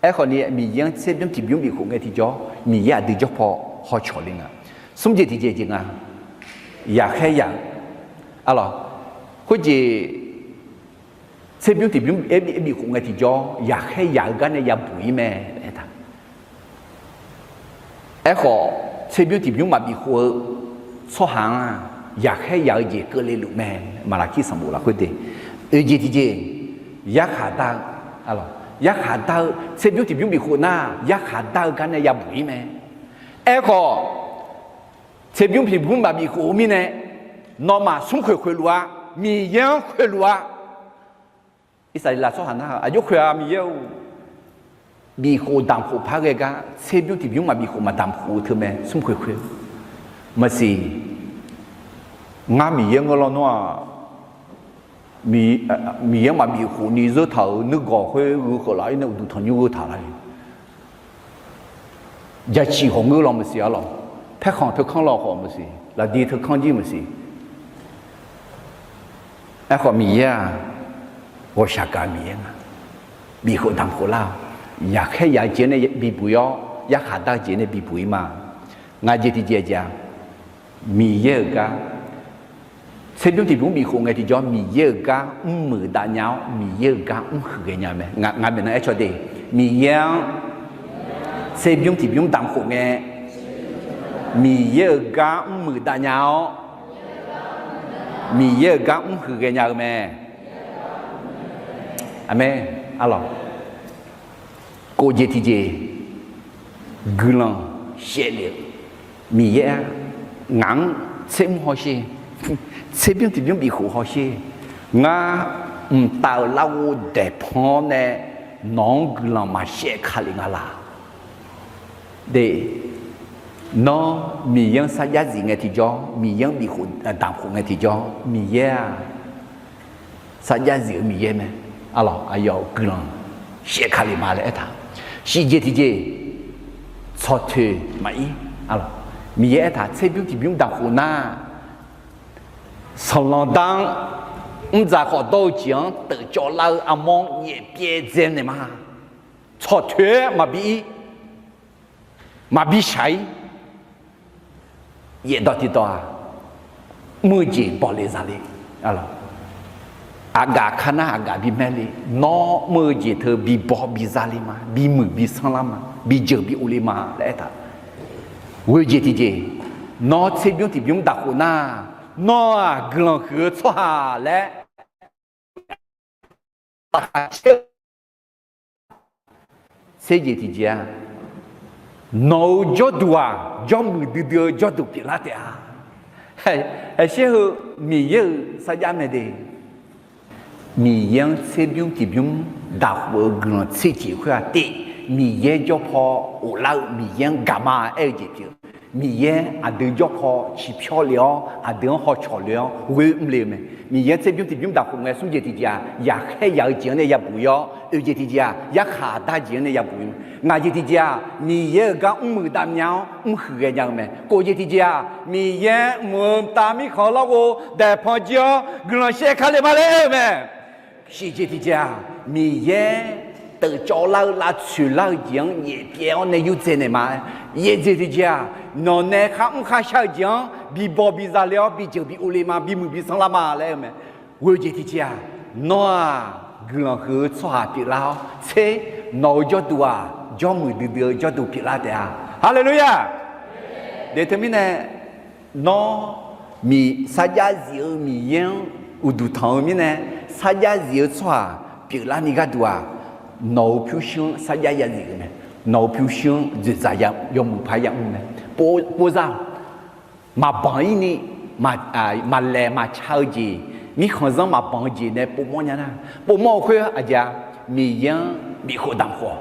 Aerkhawf ni, Miqyaer-anr tserbymr tiqbymr bif khof ngae tiqjawr, Miqyaer aqdui jawr paw haw cawq le nga. Smr jeq tiqjeq jeq nga, yaqkhaer yaq-eu, arlawq, khoerjeq tserbymr tiqbymr aer bif khof ngae tiqjawr, yaqkhaer yaq-eu gar nae yabuq-ir mae laer aertaq. Aerkhawf, tserbymr tiqbymr maqbif khof-eu tsawrhaq-anr-aq, yaqkhaer yaq-eu jeq keuvle luf mae. Maqlaqkir sanqbof lafkhoer de, oeq jeq tiqjeq, yarkhaq dar-eu, arlawq, yarkhaq dar-eu, tserbymr tiqbymr bif khof nar, yarkhaq dar-eu gar nae yabuq-ir mae. Aerkhawf, tserbymr tiqbymr maqbif khof-eu mirnae, nawmaf smrkhoeq khoeq luf-a, Miqyaer-anr khoeq luf-a. Irsaqleqlav tsawrhaq nar-eu aqjox khoeq-a, Miqyaer-or, bif khof damq khof par ghae gar, tserbymr tiqbymr maqbif khof maqdamq khof-eu teumae, smrkhoeq khoeq-eu. Maqsiq, ngar Miqyaer ngeur lawr nawr-aq, Miqyaer maqbif khof ni zeur taq-euq nuigawq khoer gheu kheuf laf-ir nae uqduq tanqnymr gheu taq lar-eu Jaqciq khawf ngeur lawq maqsiq, arlawq, paerkhanq teukanr lawq khawf maqsiq, lafdi teukanr jir maqsiq. Aerkhawf, Miqyaer-aq, ghawqshaq gaq-eu Miqyaer nga. Bif khof damq khof lar-awq. Yaqkhaer yaq-eu jeq-anr nae bibuq-ir-awr, yarkhaq dar-eu jeq nae bibuq-ir ma. Ngaq jeq tiqjeq jeq-aq, Miqyaer-euq gar, tserbymr tiqbymr bif khof ngae tiqjawr, Miqyaer-euq gar mrmuiq dav nya-awr, Miqyaer-euq gar mrhuiq ghaenya mae. Ngaq, ngaq maeqnan aer caw de, Miqyaer-anr tserbymr tiqbymr damq khof ngae, Miqyaer-euq gar mrmuiq dav nya-awr, Miqyaer-euq gar mrhuiq ghaenya-eu mae. Aqmeq. Arlawq, kof jeq tiqjeq guiqlanq shaevlef-eu Miqyaer-a, ngaq-anr tsermr hawsher, tserbymr tiqbymr bif khof hawsher, ngar mqtav-euq larghov daeqpanq-awr nae nawq-anr guiqlanq maqshaev ka lef nga laq? De, nawr Miqyaer-anr sarjax zif ngae tiqjawr, Miqyaer-anr bif khof damq khof ngae tiqjawr, Miqyaer-aq, sarjax zif-eu Miqyaer mae. Arlawq, aqyawf guiqlanq shaev ka lef ma laer aertaq. Shif jeq tiqjeq, tsawq toeq maqir. Arlawq, Miqyaer aertaq, tserbymr tiqbymr damq khof nar, sanqlanq dar-anr mrdzaq khawf dawr-eu jeq-anr teufcawv lar-eu armawr-anr yaef pyaev dzae naeq ma. Tsawq toeq-aer maqbi ir, maqbi shaq ir. Yaef dawq tiqdawq-aq, mr-eu jeq bawle zale. Aqgaf ka nar aqgaf bimaer le. Nawr mr-eu jeq teu bibaw biza le ma, bimuiq bisanr lar ma, bijeuq bi of le ma laer aertaq. Ghoe jeq tiqjeq, nawr tserbymr tiqbymr damq khof nar, nawr-aq guiqlanq huiq-eu tsawrhaq laer tser jeq tiqjeq-a, nawq-euq jawrduq-aq, jawrmuiq duidui-eu jawrduq pyeuflar taef-a. Aqsher heu Miqyaer-euq sarjax mae de. Miqyaer-anr tserbymr tiqbymr damq khof-eu guiqlanq tser jeq khoer-aq tiv, Miqyaer jawr paw ghoflar-eu Miqyaer-anr gaq ma aer-eu jeq pyeuf. Miqyaer aqdui jawr paw ciqpyawr lef-awr, aqdui-anr haw cawq le-awr ghoe mr le-eu mae. Miqyaer tserbymr tiqbymr damq khof ngae, smr jeq tiqjeq-aq, yaqkhaer yaq-eu jeq-anr nae yabuq ir-awr, oe jeq tiqjeq-aq, yarkhaq dar jeq-anr nae yabuq ir-eu. Ngaq jeq tiqjeq-aq, Miqyaer-euq gar mrmuiq dav nya-awr mrhuiq ghaenya-eu mae. Kof jeq tiqjeq-aq, Miqyaer mq-euq mqtav mirkhanq-eu lawrgho daeqpanq jir-awr guiqlanq shaev ka le ma laer aer-eu mae. Shif jeq tiqjeq-aq, Miqyaer teufcawv lar-eu lavtsoeq lar-eu jeq-anr yaef pyaev-awr nae yurdzae naeq ma. Yaef jeq tiqjeq-aq, nawq nae kharmr kharshar-eu jeq-anr bibaw biza le-awr bijeuq bi of le ma, bimuiq bisanr lar ma laer aer-eu mae. Ghoe jeq tiqjeq-aq, nawr-aq guiqlanq huiq-eu tsawrhaq pyeuflar-awr tser, nawq-euq jawrduq-aq jawrmuiq duidui-eu jawrduq pyeuflar taef-a. Haleluya! De teumirnae, nawr miq sarjax zif-eu Miqyaer-anr uqduq tanq-eu mirnae, sarjax zif-eu tsawrhaq pyeuflarni gharduq-aq, nawq-euq pyurshuir-anr sarjax yazif-euq mae. Nawq-euq pyurshuir-anr dzoeqdzaq yawmuiq paq yamr mae. Pov, povzar-awq. Maqbanq ir ni, maqlaeq maqca-eu jeq, mirkhanqzanr maqbanq-eu jeq nae povmawr nya nar, povmawr-eu khoer aqjeq-a, Miqyaer-anr bifkhof damq khof-awq.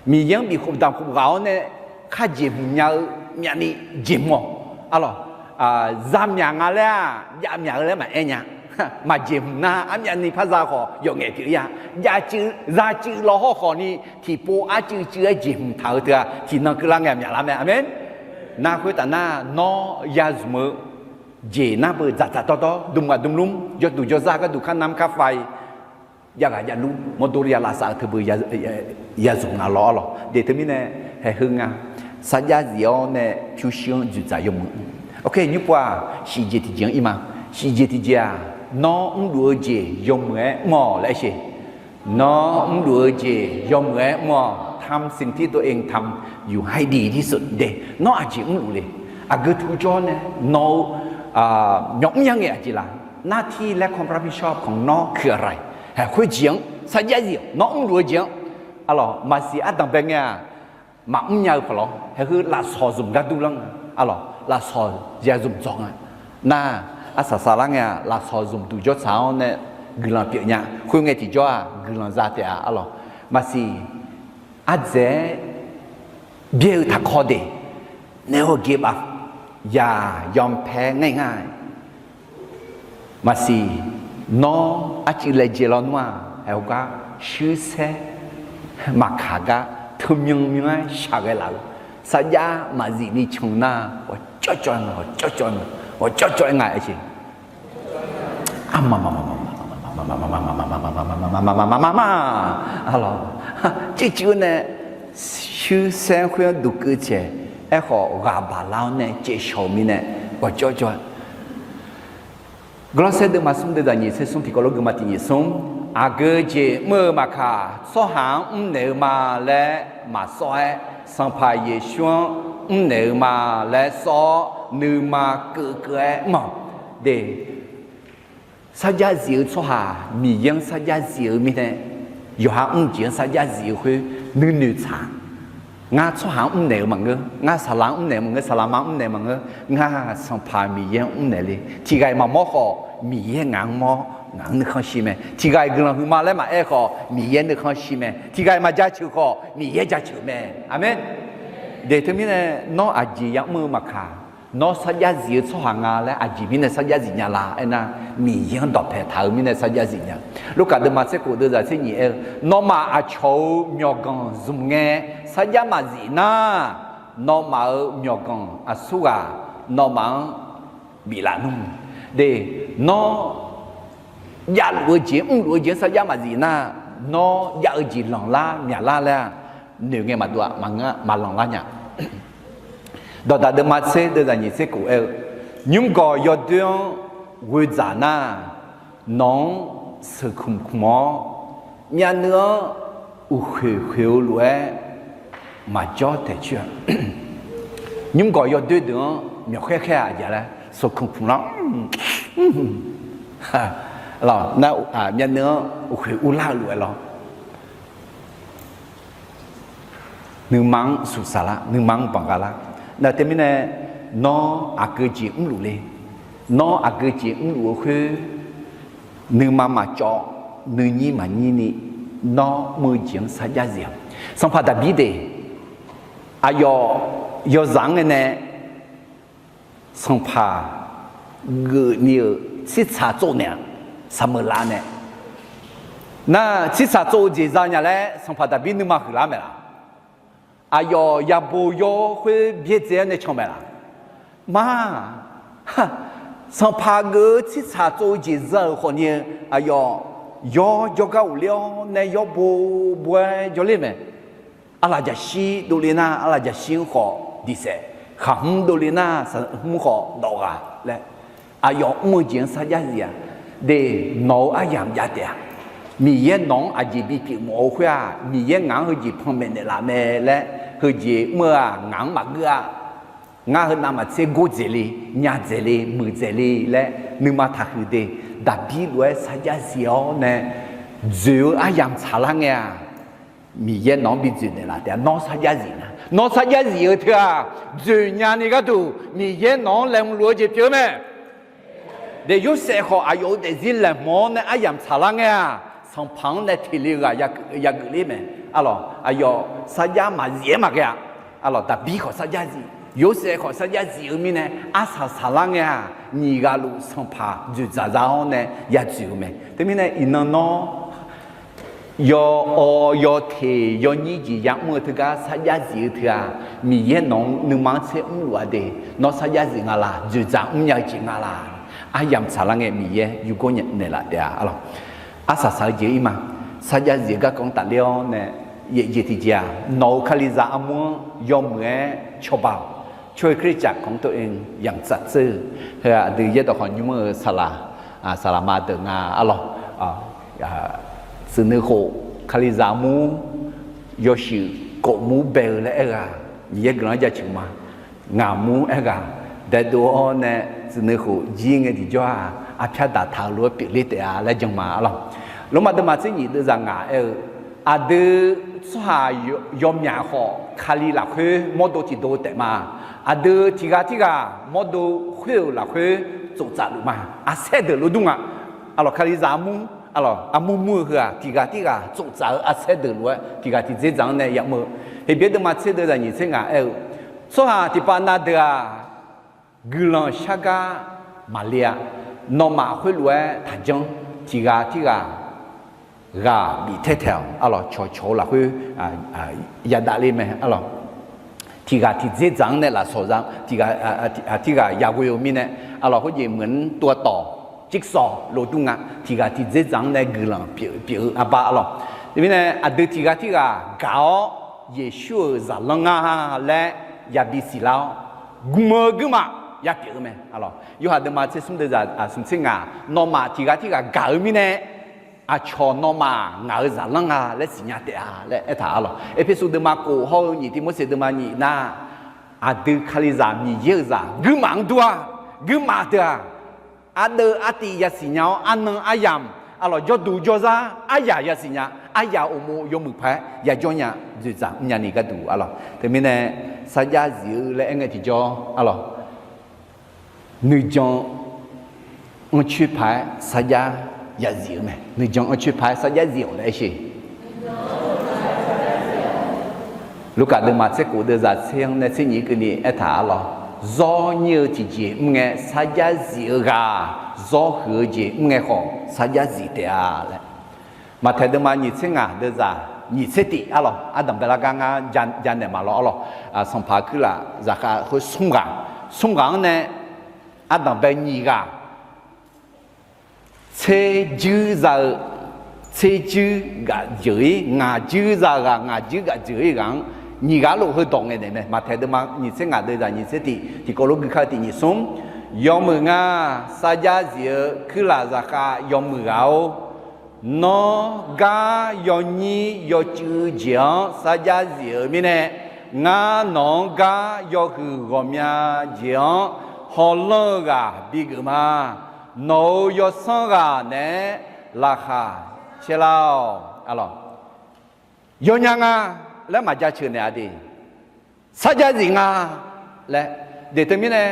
Miqyaer-anr bifkhof damq khof ghaq-awr nae kharjeq hmq nya-eu myavni jeq hmq-awq. Arlawq, za myaq nga laer-aq jav myaq-eu laer maqaer nya. Maqjeq hmq nar armyavni par za khawf yawf ngaef pyeuf ya. Jav cuiv za cuiv law hawr khawf ni tiqpov arcuiv cuiv-aer jeq hmq taq-eu teu-aq tiqnan keuvlar ngae myaqlar mae. Aqmeq. Nar khoertaf nar nawr ya zmq-eu jeq nar beu dzaqdzaq dawrdawr dmq ghaq dmq lmr jawrduq jawrzar gharduq kar nam kar fav-i jav ghaq jav lur mawrdo ya lavsav-eu teubeu ya zmq nga lawr arlawq. Deuq teumirnae haeqheu nga sarjax zif-awr nae pyurshuir-anr dzoeqdzaq yawmuiq. Oke, nymrpov-aq, shif jeq tiqjeq-anr ir ma. Shif jeq tiqjeq-aq, nawr mrluf-eu jeq yawmuiq-aer mr-awq laer aer sheq. Nawr mrluf-eu jeq yawmuiq-aer mr-awq. ทำสิ่งที่ตัวเองทำอยู่ให้ดีที่สุด de. Nawr aqjeq mrluf le. Aqgeu tu jawr nae nawq-eu myawq mr ya ngae aqjeq laf. หน้าที่และความรับผิดชอบของ nawr คืออะไร? Haeq khoerjeq-anr sarjax zif-awq. Nawr mrluf-eu jeq-anr arlawq maqsiq ardanq bae ngae-aq, maqmr nya-eu paqlawr. Haeqheu lafsawq zmq gar durlar nga. Arlawq lafsawq ya zmq dzawq nga. Nar arsaq saqlar ngae-aq lafsawq zmq duq jawrtsaq-awr nae guiqlanq pyeuf nya. Khoerngae tiqjawr-aq guiqlanq za taef-a arlawq. Maqsiq ardzaeq-aer byaer-eu taqkawv de. Naef-eu geuf baf yaq yawpae ngae nga. Maqsiq, nawr arcuiv laejae lawnmr-aq, haeq-eu gar shuirsaer maqkaq gar teumyan myan-aer shaqghae laf-eu sarjax maqzif ni can nar, ghawqcawv cawv-aer nga, ghawqcawv cawv-aer nga, ghawqcawv cawv-aer nga-aer jeq. Arma ma, arlawq, cuivcuiv-eu nae shuirsaer khoer-anr duqkeuv caeq, aerkhawf ghaq baqlar-awr nae caevshawq-eu mirnae ghawqcawv cawv-aer. Gawrlawrsaer deuvma smr deuvzaq nyiq tser smr tiqkawv lof geuma tiq nyiq smr, aqgeu jeq mr-eu maqkaq, tsawrhaq-anr mrnaeq-eu ma laer maqsawr-aer, Sanqpaq Yeqsur-anr mrnaeq-eu ma laer sawr-awr, nuima keuv keuv-aer mr-awq de. Sarjax zif-eu tsawrhaq, Miqyaer-anr sarjax zif-eu mirnae, yawqha mr jeq-anr sarjax zif-eu khoer nuinoeq tsaq. Ngar tsawrhaq-anr mrnaeq-eu maqngeur, ngar saqlaq-anr mrnaeq-eu maqngeur, saqlaqma-anr mrnaeq-eu maqngeur, ngar Sanqpaq Miqyaer-anr mrnaeq le. Tiq ghaq-iq maqmawr khawf, Miqyaer ngaq-anr mawr, ngaq-anr nuikhanr shir mae. Tiq ghaq-iq guiqlanq huiqma laer maqaer khawf, Miqyaer nuikhanr shir mae. Tiq ghaq-iq maqjaceuq khawf, Miqyaer jaceuq mae. Aqmeq. Deuq teumirnae nawr aqjeq yamr-eu maqkaq, nawr sarjax zif-eu tsawrhaq nga laer aqjeq mirnae sarjax zif nya la aernar, Miqyaer-anr dawqpae taq-eu mirnae sarjax zif nya. Lurkaf deuvma tser khof deuvzaq tser nyiq aer-eu, nawmaf aqcawq-euq myawqganq zmq ngae sarjax maqzif nar, nawmaf-euq myawqganq aqsurghaq nawmaf-anr biflaf nmr de. Nawr javluf-eu jeq, mrluf-eu jeq-anr sarjax maqzif nar, nawr jav-eu jeq lanqlar myaqlar laer-aq, noeq ngae maqdov-a, maqlanqlar nya. Dawqdaq deuvma tser deuvzaq nyiq tser khof aer-eu, nymrgawq yawdoer-anr ghoe dzaq nar, nawq-anr sheuqkmq kmq-awr, myavnuiv-anr uqkhoeq khoeq-eu lof-aer maqjawr taeq coer-a. Nymrgawq yawdoer deuq-anr myawqkhaer khaer-aq aqjeq laer sheuqkmq kmq lar. Nar, myavnuiv-anr uqkhoeq urlar-eu lof-aer lawr. Nuima-anr suqsaq lar, nuima-anr banqgha lar. Nar teumirnae, nawr aqgeu jeq mrluf le. Nawr aqgeu jeq mrluf-eu khoer, nuima maqcawv, nuinyir maqnyir ni, nawr mr-eu jeq-anr sarjax zif-awq. Sanqpaq Daqbir deuq, aqyawf yawzaq-anr ngae nae sanqpaq geufni-euq tsirtsaq tsov naeq-a, saqmeuqlav nae. Nar tsirtsaq tsov-eu jeq za nya laer sanqpaq Daqbir nuima huiqlar mae laq? Aqyawf yabo yawr khoer byaerdzae-awr nae can mae laq? Ma, sanqpaq geuf-eu tsirtsaq tsov-eu jeq za-euq khawfni-eu, aqyawf yawr jawrgar ghofler-awr nae yawr bo bo-aer jawrler mae. Arlaqjaqshir dovle nar, arlaqjaqshir-anr khawf diqsaef, khaqhmr dovle nar, khaqhmr khawf dawq ghaq laer, aqyawf mr-eu jeq-anr sarjax zif-aq, de, nawq-euq aryamq jav taef-a. Miqyaer nawq-anr aqjeq bipyeuf mawf-eu khoer-aq, Miqyaer ngaq-anr heujeq panmaeq naeqlaf mae laer, heujeq mr-eu-aq ngaq-anr maqgeur-a. Ngar heu navmaqtser gordzaeq le, nyadzaeq le, muiqdzaeq le laer nuima taqhuiq de. Daqbir lof-aer sarjax zif-awr nae dzoeq-eu aryamq tsaqlar ngae-aq, Miqyaer nawq-anr bi dzoeq naeqlaf taef-a. Nawr sarjax zif nar, nawr sarjax zif-eu teu-aq, dzoeq nyani gharduq Miqyaer nawq-anr laeqhmq luf-eu jeq pyeuf-eu mae. De, Yorsaev khawf aqyawf-euq daefzir laeqhmq-awr nae aryamq tsaqlar ngae-aq, sanqpaq-anr nae teq le ghaq yageuf ler mae. Arlawq, aqyawf sarjax maqzif-aer maqghae-a. Arlawq, Daqbir khawf sarjax zif, Yorsaev khawf sarjax zif-eu mirnae, arsaq saqlar ngae-aq, nyiq ghaq luf sanqpaq dzoeqdzaq za-awr nae ya dzoeq-eu mae. Teumirnae iqnan nawr, yawawv yawteq yawnyir jeq yamr-eu teugar sarjax zif-eu teu-aq, Miqyaer nawq-anr nuima-anr tser mrluf-a de. Nawr sarjax zif nga laq, dzoeqdzaq mrnya-eu jeq nga laq, aryamq tsaqlar ngae Miqyaer yurgawr naeqlaf taef-a. Arlawq, arsaq saq-eu jeq-ir ma. Sarjax zif-eu garkawv-anr tafler-awr nae, yaeq jeq tiqjeq-aq, nawq-euq Kalizaq armur-anr yawmuiq-aer cawba-awq. ช่วยคริสตจักรของตัวเองอย่างสัตย์ซื่อ Heu-aq, aqdui yaerdawq khawf nymr-eu saqlaq, saqlaqma deuq nga. Arlawq, tsuif nuikhof Kalizaq mur yawshuif kov mur bae-eu laer aerghaq, Miqyaer guiqlanq-anr jaceuq ma. Ngaq mur aerghaq, daedov-awr nae tsuif nuikhof jir ngae tiqjawr-aq, arpyar daqtaq-eu lof-aer pyeufler taef-a laer jan ma. Arlawq, Lormav deuvma tser nyiq deuvzaq ngaq aer-eu, aqdui tsawrhaq yawmyaq khawf Kali lafkhoer mawrdo tiqdov taef ma. Aqdui tiqghaq tirghaq mawrdo khoer-euq lafkhoer tsoftsaf luf ma. Arsaer deuq lof dur nga. Arlawq, Kalizaq armur, arlawq, armur mur-eu heu-aq, tiqghaq tirghaq tsoftsaf-eu arsaer deuq lof-aer tiqghaq tiqdzerdzaq-anr nae yamr-eu. Heqbyaer deuvma tser deuvzaq nyiq tser ngaq aer-eu, tsawrhaq tiqpav na deuq-aq, guiqlanq shargar maqle-a. Nawmaf khoerlof-aer taqjanr. Tiqghaq tirghaq ghaq bif taer taeq-awq. Arlawq, cawqcawq-eu lafkhoer yadavle mae. Arlawq, tiqghaq tiqdzerdzaq-anr nae lafsawq za, tiqghaq tirghaq yaghoe-eu mirnae, arlawq, khoerjeq meuq-anr tov-a tawq, จิ๊กซอว์ lof dur nga. Tiqghaq tiqdzerdzaq-anr nae guiqlanq pyeuf pyeuf-eu arbar. Arlawq, teumirnae aqdui tiqghaq tirghaq gaq-awr Yeqsur-euq zaqlanr nga laer yabi siqlar-awr, gm-eu guirmaf yapyeuf-eu mae. Arlawq, Yorhaq deuvma tser smr deuvzaq smq tser ngaq, nawmaf tiqghaq tirghaq gaq-eu mirnae, aqcawq nawmaf ngaq-euq zaqlanr nga laer siqnya taef-a laer aertaq. Arlawq, Erpersu deuvma kof hawr-eu nyiq Tivmorseq deuvma nyiq nar, aqdui Kalizaq Miqyaer-euq zaq guirmaf-anr dur-a. Guirmaf deuq-aq, ardeuv artiv yasiq nya-awr, arnan aryamq, arlawq, jawrduq jawrzar aryaq yasiq nya, aryaq uqmov yawmuiq paq-aer yajawr nya, dzoeqdzaq mrnya ni gharduq. Arlawq, teumirnae sarjax zif-eu laer aer ngae tiqjawr, arlawq, nuijan anrcoer paq-aer sarjax yazif-eu mae. Nuijan anrcoer paq-aer sarjax zif-awq laer aer sheq. Lurkaf deuvma tser kof deuvzaq tser-anr nae tser nyiq keuvni aertaq. Arlawq, zawr nyir-eu tiqjeq mr ngae sarjax zif-eu ghaq, zawr huiq-eu jeq mr ngae khawf sarjax zif taef-a laer. Maqtaeq deuvma nyiq tser ngaq deuvzaq nyiq tser tif. Arlawq, ardanq bae lar gar ngar janaeq ma lawr. Arlawq, sanqpaq kuirlaf zaqkhav khoer smr ghaq, smr ghaq-anr nae ardanq bae nyiq ghaq tser juir za-eu, tser juir gaf jeuq-ir, ngaq juir za-eu ghaq, ngaq juir gaf jeuq-ir ghaq-anr, nyiq ghaq lof heudawq ngaeqnaeq mae. Maqtaeq deuvma nyiq tser ngaq deuvzaq nyiq tser tif, tiqkawv lof gui kar-eu tif nyiq smr, yawmuiq ngar sarjax zif-eu kuirlaf zaqkhav yawmuiq ghaq-or, nawr gar yawnyir yawcuiv jeq-anr sarjax zif-eu mirnae, ngar nawq-anr gar yawhuiq ghawqmya jeq-anr hawlanr-eu ghaq bigeuf ma. Nawq-euq yawsanr ghaq naeq-aer laqkhaq caerlar-awq. Arlawq, yawnya nga laer maqjaceuq naeq-a de. Sarjax zif nga laer. Deq teumirnae,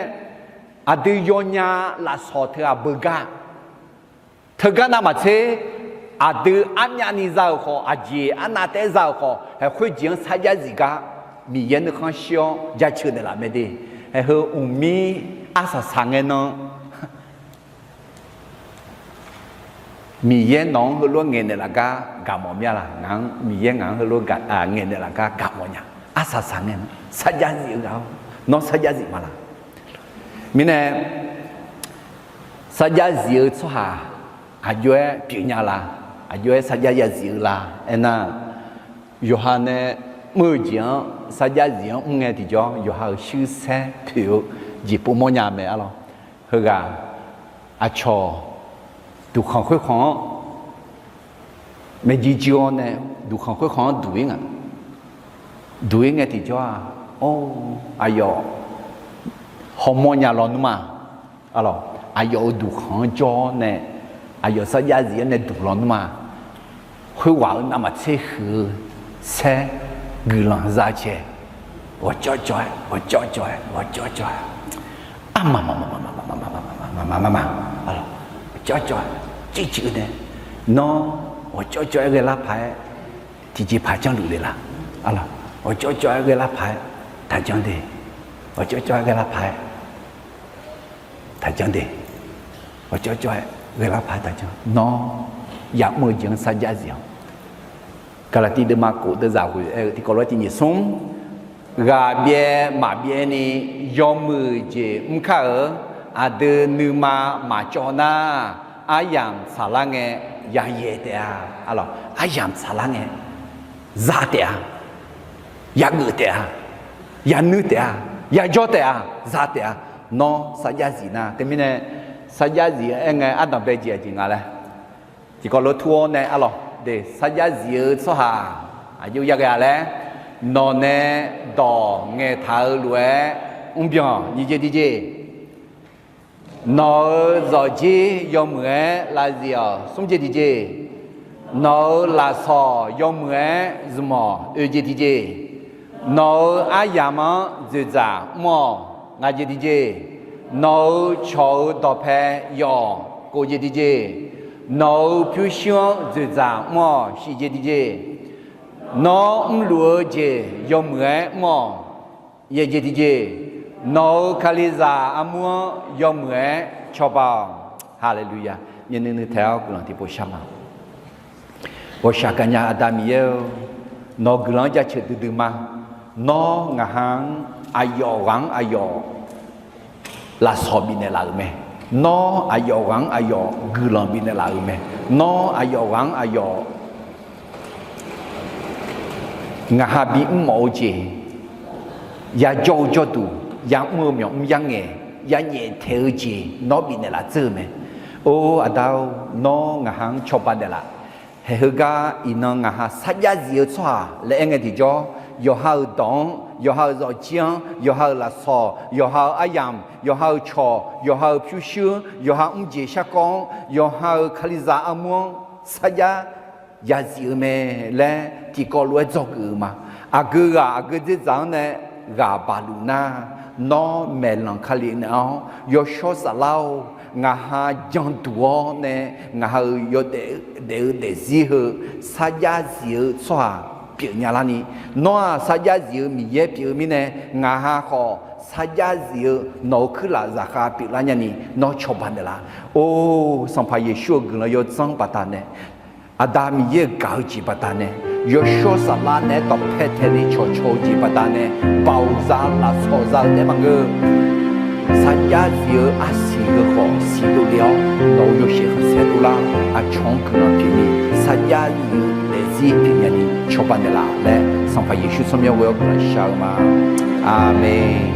aqdui yawnya lafsawq teu-aq beugar. Teugar navmaqtser, aqdui armyavni za-euq khawf, aqjeq arnav taef-aer za-euq khawf, haeq khoerjeq-anr sarjax zif gar Miqyaer nuikhanr shir-awr jaceuq naeqlaf mae de. Haeq heu mqmir arsaq saq ngae nan Miqyaer nawq-anr heulof-aer ngaeqnaeq laf gar gaqmawf mir-a laq? Ngaq-anr Miqyaer ngaq-anr heulof-aer ngaeqnaeq laf gar gaqmawf nya. Arsaq saq ngae nan sarjax zif-eu ghaq-awr, nawr sarjax zif ma laq? Mirnae, sarjax zif-eu tsawrhaq aqjox-aer pyeufnya la? Aqjox-aer sarjax yazif-eu la? Aernar, yawqha nae mr-eu jeq-anr sarjax zif-anr mr ngae tiqjawr, yawqha-euq shuir saer poeq-eu jeq povmawr nya mae. Arlawq, heughaq aqcawq duqkhanq khoerkhanq-anr maeqjir jir-awr nae, duqkhanq khoerkhanq-anr duq-ir nga. Duq-ir ngae tiqjawr-aq, or, aqyawf hawmawr nya lawnmr-a. Arlawq, aqyawf-euq duqkhanq-anr jawr-awr nae, aqyawf sarjax zif-awr nae duq lawnmr-a. Khoerghaq-euq navmaqtser huiq-eu saer guiqlanq za cae, ghawqjawr jawr-aer, ghawqjawr jawr-aer, ghawqjawr jawr-aer, arma maqmaq, arlawq, ghawqjawr jawr-aer, ciqciq-eu nae, nawr ghawqjawr jawr-aer ghae lar paq-aer tiqjeqpaq janrluf le laq? Arlawq, ghawqjawr jawr-aer ghae lar paq-aer taqjanr de. Ghawqcawv cawv-aer ghaelar paq-aer taqjanr de. Ghawqcawv cawv-aer ghaelar paq-aer taqjanr. Nawr yamr-eu jeq-anr sarjax zif-awq. Gaqlaqtiv deuvma khof deuvzaq ghoe-eu tiqkawv lof-aer tiq nyiq smr, ghaq byaev maqbyaev ni yawmuiq jeq mr kar-euq aqdui nuima maqcawv nar, aryamq tsaqlar ngae yayaeq taef-a. Arlawq, aryamq tsaqlar ngae za taef-a. Yageuf taef-a. Yanui taef-a. Yajawr taef-a. Za taef-a. Nawr sarjax zif nar, teumirnae sarjax zif-eu aer ngae ardanq bae jeq aqjeq nga laer tiqkawv lof-aer tur-awr nae arlawq de, sarjax zif-eu tsawrhaq aqjox yaghae-a laer, nawq nae dawq ngaeqtaq-eu lof-aer mrbyan nyiq jeq tiqjeq. Nawq-euq zawqjir yawmuiq-aer lavzif-awq smr jeq tiqjeq. Nawq-euq lafsawq yawmuiq-aer zmq-awq oe jeq tiqjeq. Nawq-euq aryamq-anr dzoeqdzaq mr-awq ngaq jeq tiqjeq. Nawq-euq cawq-euq dawqpae yawf-awq kov jeq tiqjeq. Nawq-euq pyurshuir-anr dzoeqdzaq mr-awq shif jeq tiqjeq. Nawr mrluf-eu jeq yawmuiq-aer mr-awq yaeq jeq tiqjeq. Nawq-euq kalizaq armur-anr yawmuiq-aer cawba-awq. Haleluya! Myavnuiv nuiv taeq-awr guiqlanq tiqpov shar ma. Ghawqshaq gaqnya Aqda Miqyaer-eu, nawq-euq guiqlanq-anr jaceuq duidui ma. Nawr ngaq ha-anr aqyawf ghaq-anr aqyawf lafsawq bifnaeq laf-euq mae. Nawr aqyawf ghaq-anr aqyawf guiqlanq bifnaeq laf-euq mae. Nawr aqyawf ghaq-anr aqyawf ngaq ha bimr mawf-eu jeq, yajawr-eu jawrduq, yamr-eu myawqmr yarngaeq, yanyaef taeq-eu jeq nawr bifnaeq laf dzeur-eu mae. Or Aqda-or, nawr ngaq ha-anr cawba naeqlaf. Haeq heugar iqnan ngaq ha sarjax zif-eu tsawrhaq laer aer ngae tiqjawr, yawqha-euq dawq-anr, yawqha-euq zawqjir-anr, yawqha-euq lafsawq, yawqha-euq aryamq, yawqha-euq cawq, yawqha-euq pyurshuir, yawqha mrjeq sharkawv-anr, yawqha-euq kalizaq armur-anr sarjax yazif-eu mae laer tiqkawv lof-aer dzawgeuf-eu ma. Aqgeu ghaq aqgeu dzerdzaq-anr nae ghaq baqluf nar, nawr maeqlanq Kali naeq-awr, Yawshawr Saflar-or, ngaq ha janduq-awr nae ngaq ha-euq yawdaef daef-eu daefzir heu sarjax zif-eu tsawrhaq pyeuf nya larni, nawr-aq sarjax zif-eu Miqyaer pyeuf-eu mirnae, ngaq ha khawf sarjax zif-eu nawq-euq kuirlaf zaqkhav pyeuflar nyani nawr cawba naeqlaf. Or, Sanqpaq Yeqsur-euq guiqlanq yawdzanr baqdanae, Aqda Miqyaer-euq gaq-eu jeq baqdanae, Yawshawr Saflar naeq-aer dawqpae taeqle cawqcawq-eu jeq baqdanae, baoq za lafsawq za-eu taef maqngeur, sarjax zif-eu arsiq heu khawf siqdov le-awr, nawq-euq yawshaef khanqsaer dovlar, aqcawq-anr guiqlanq pyeufni, sarjax zif-eu daefzir pyeuf nyani cawba naeqlaf laer, Sanqpaq Yeqsur tsawrmyanr ghoe-awr guiqlanq shar-eu ma. Aqmeq.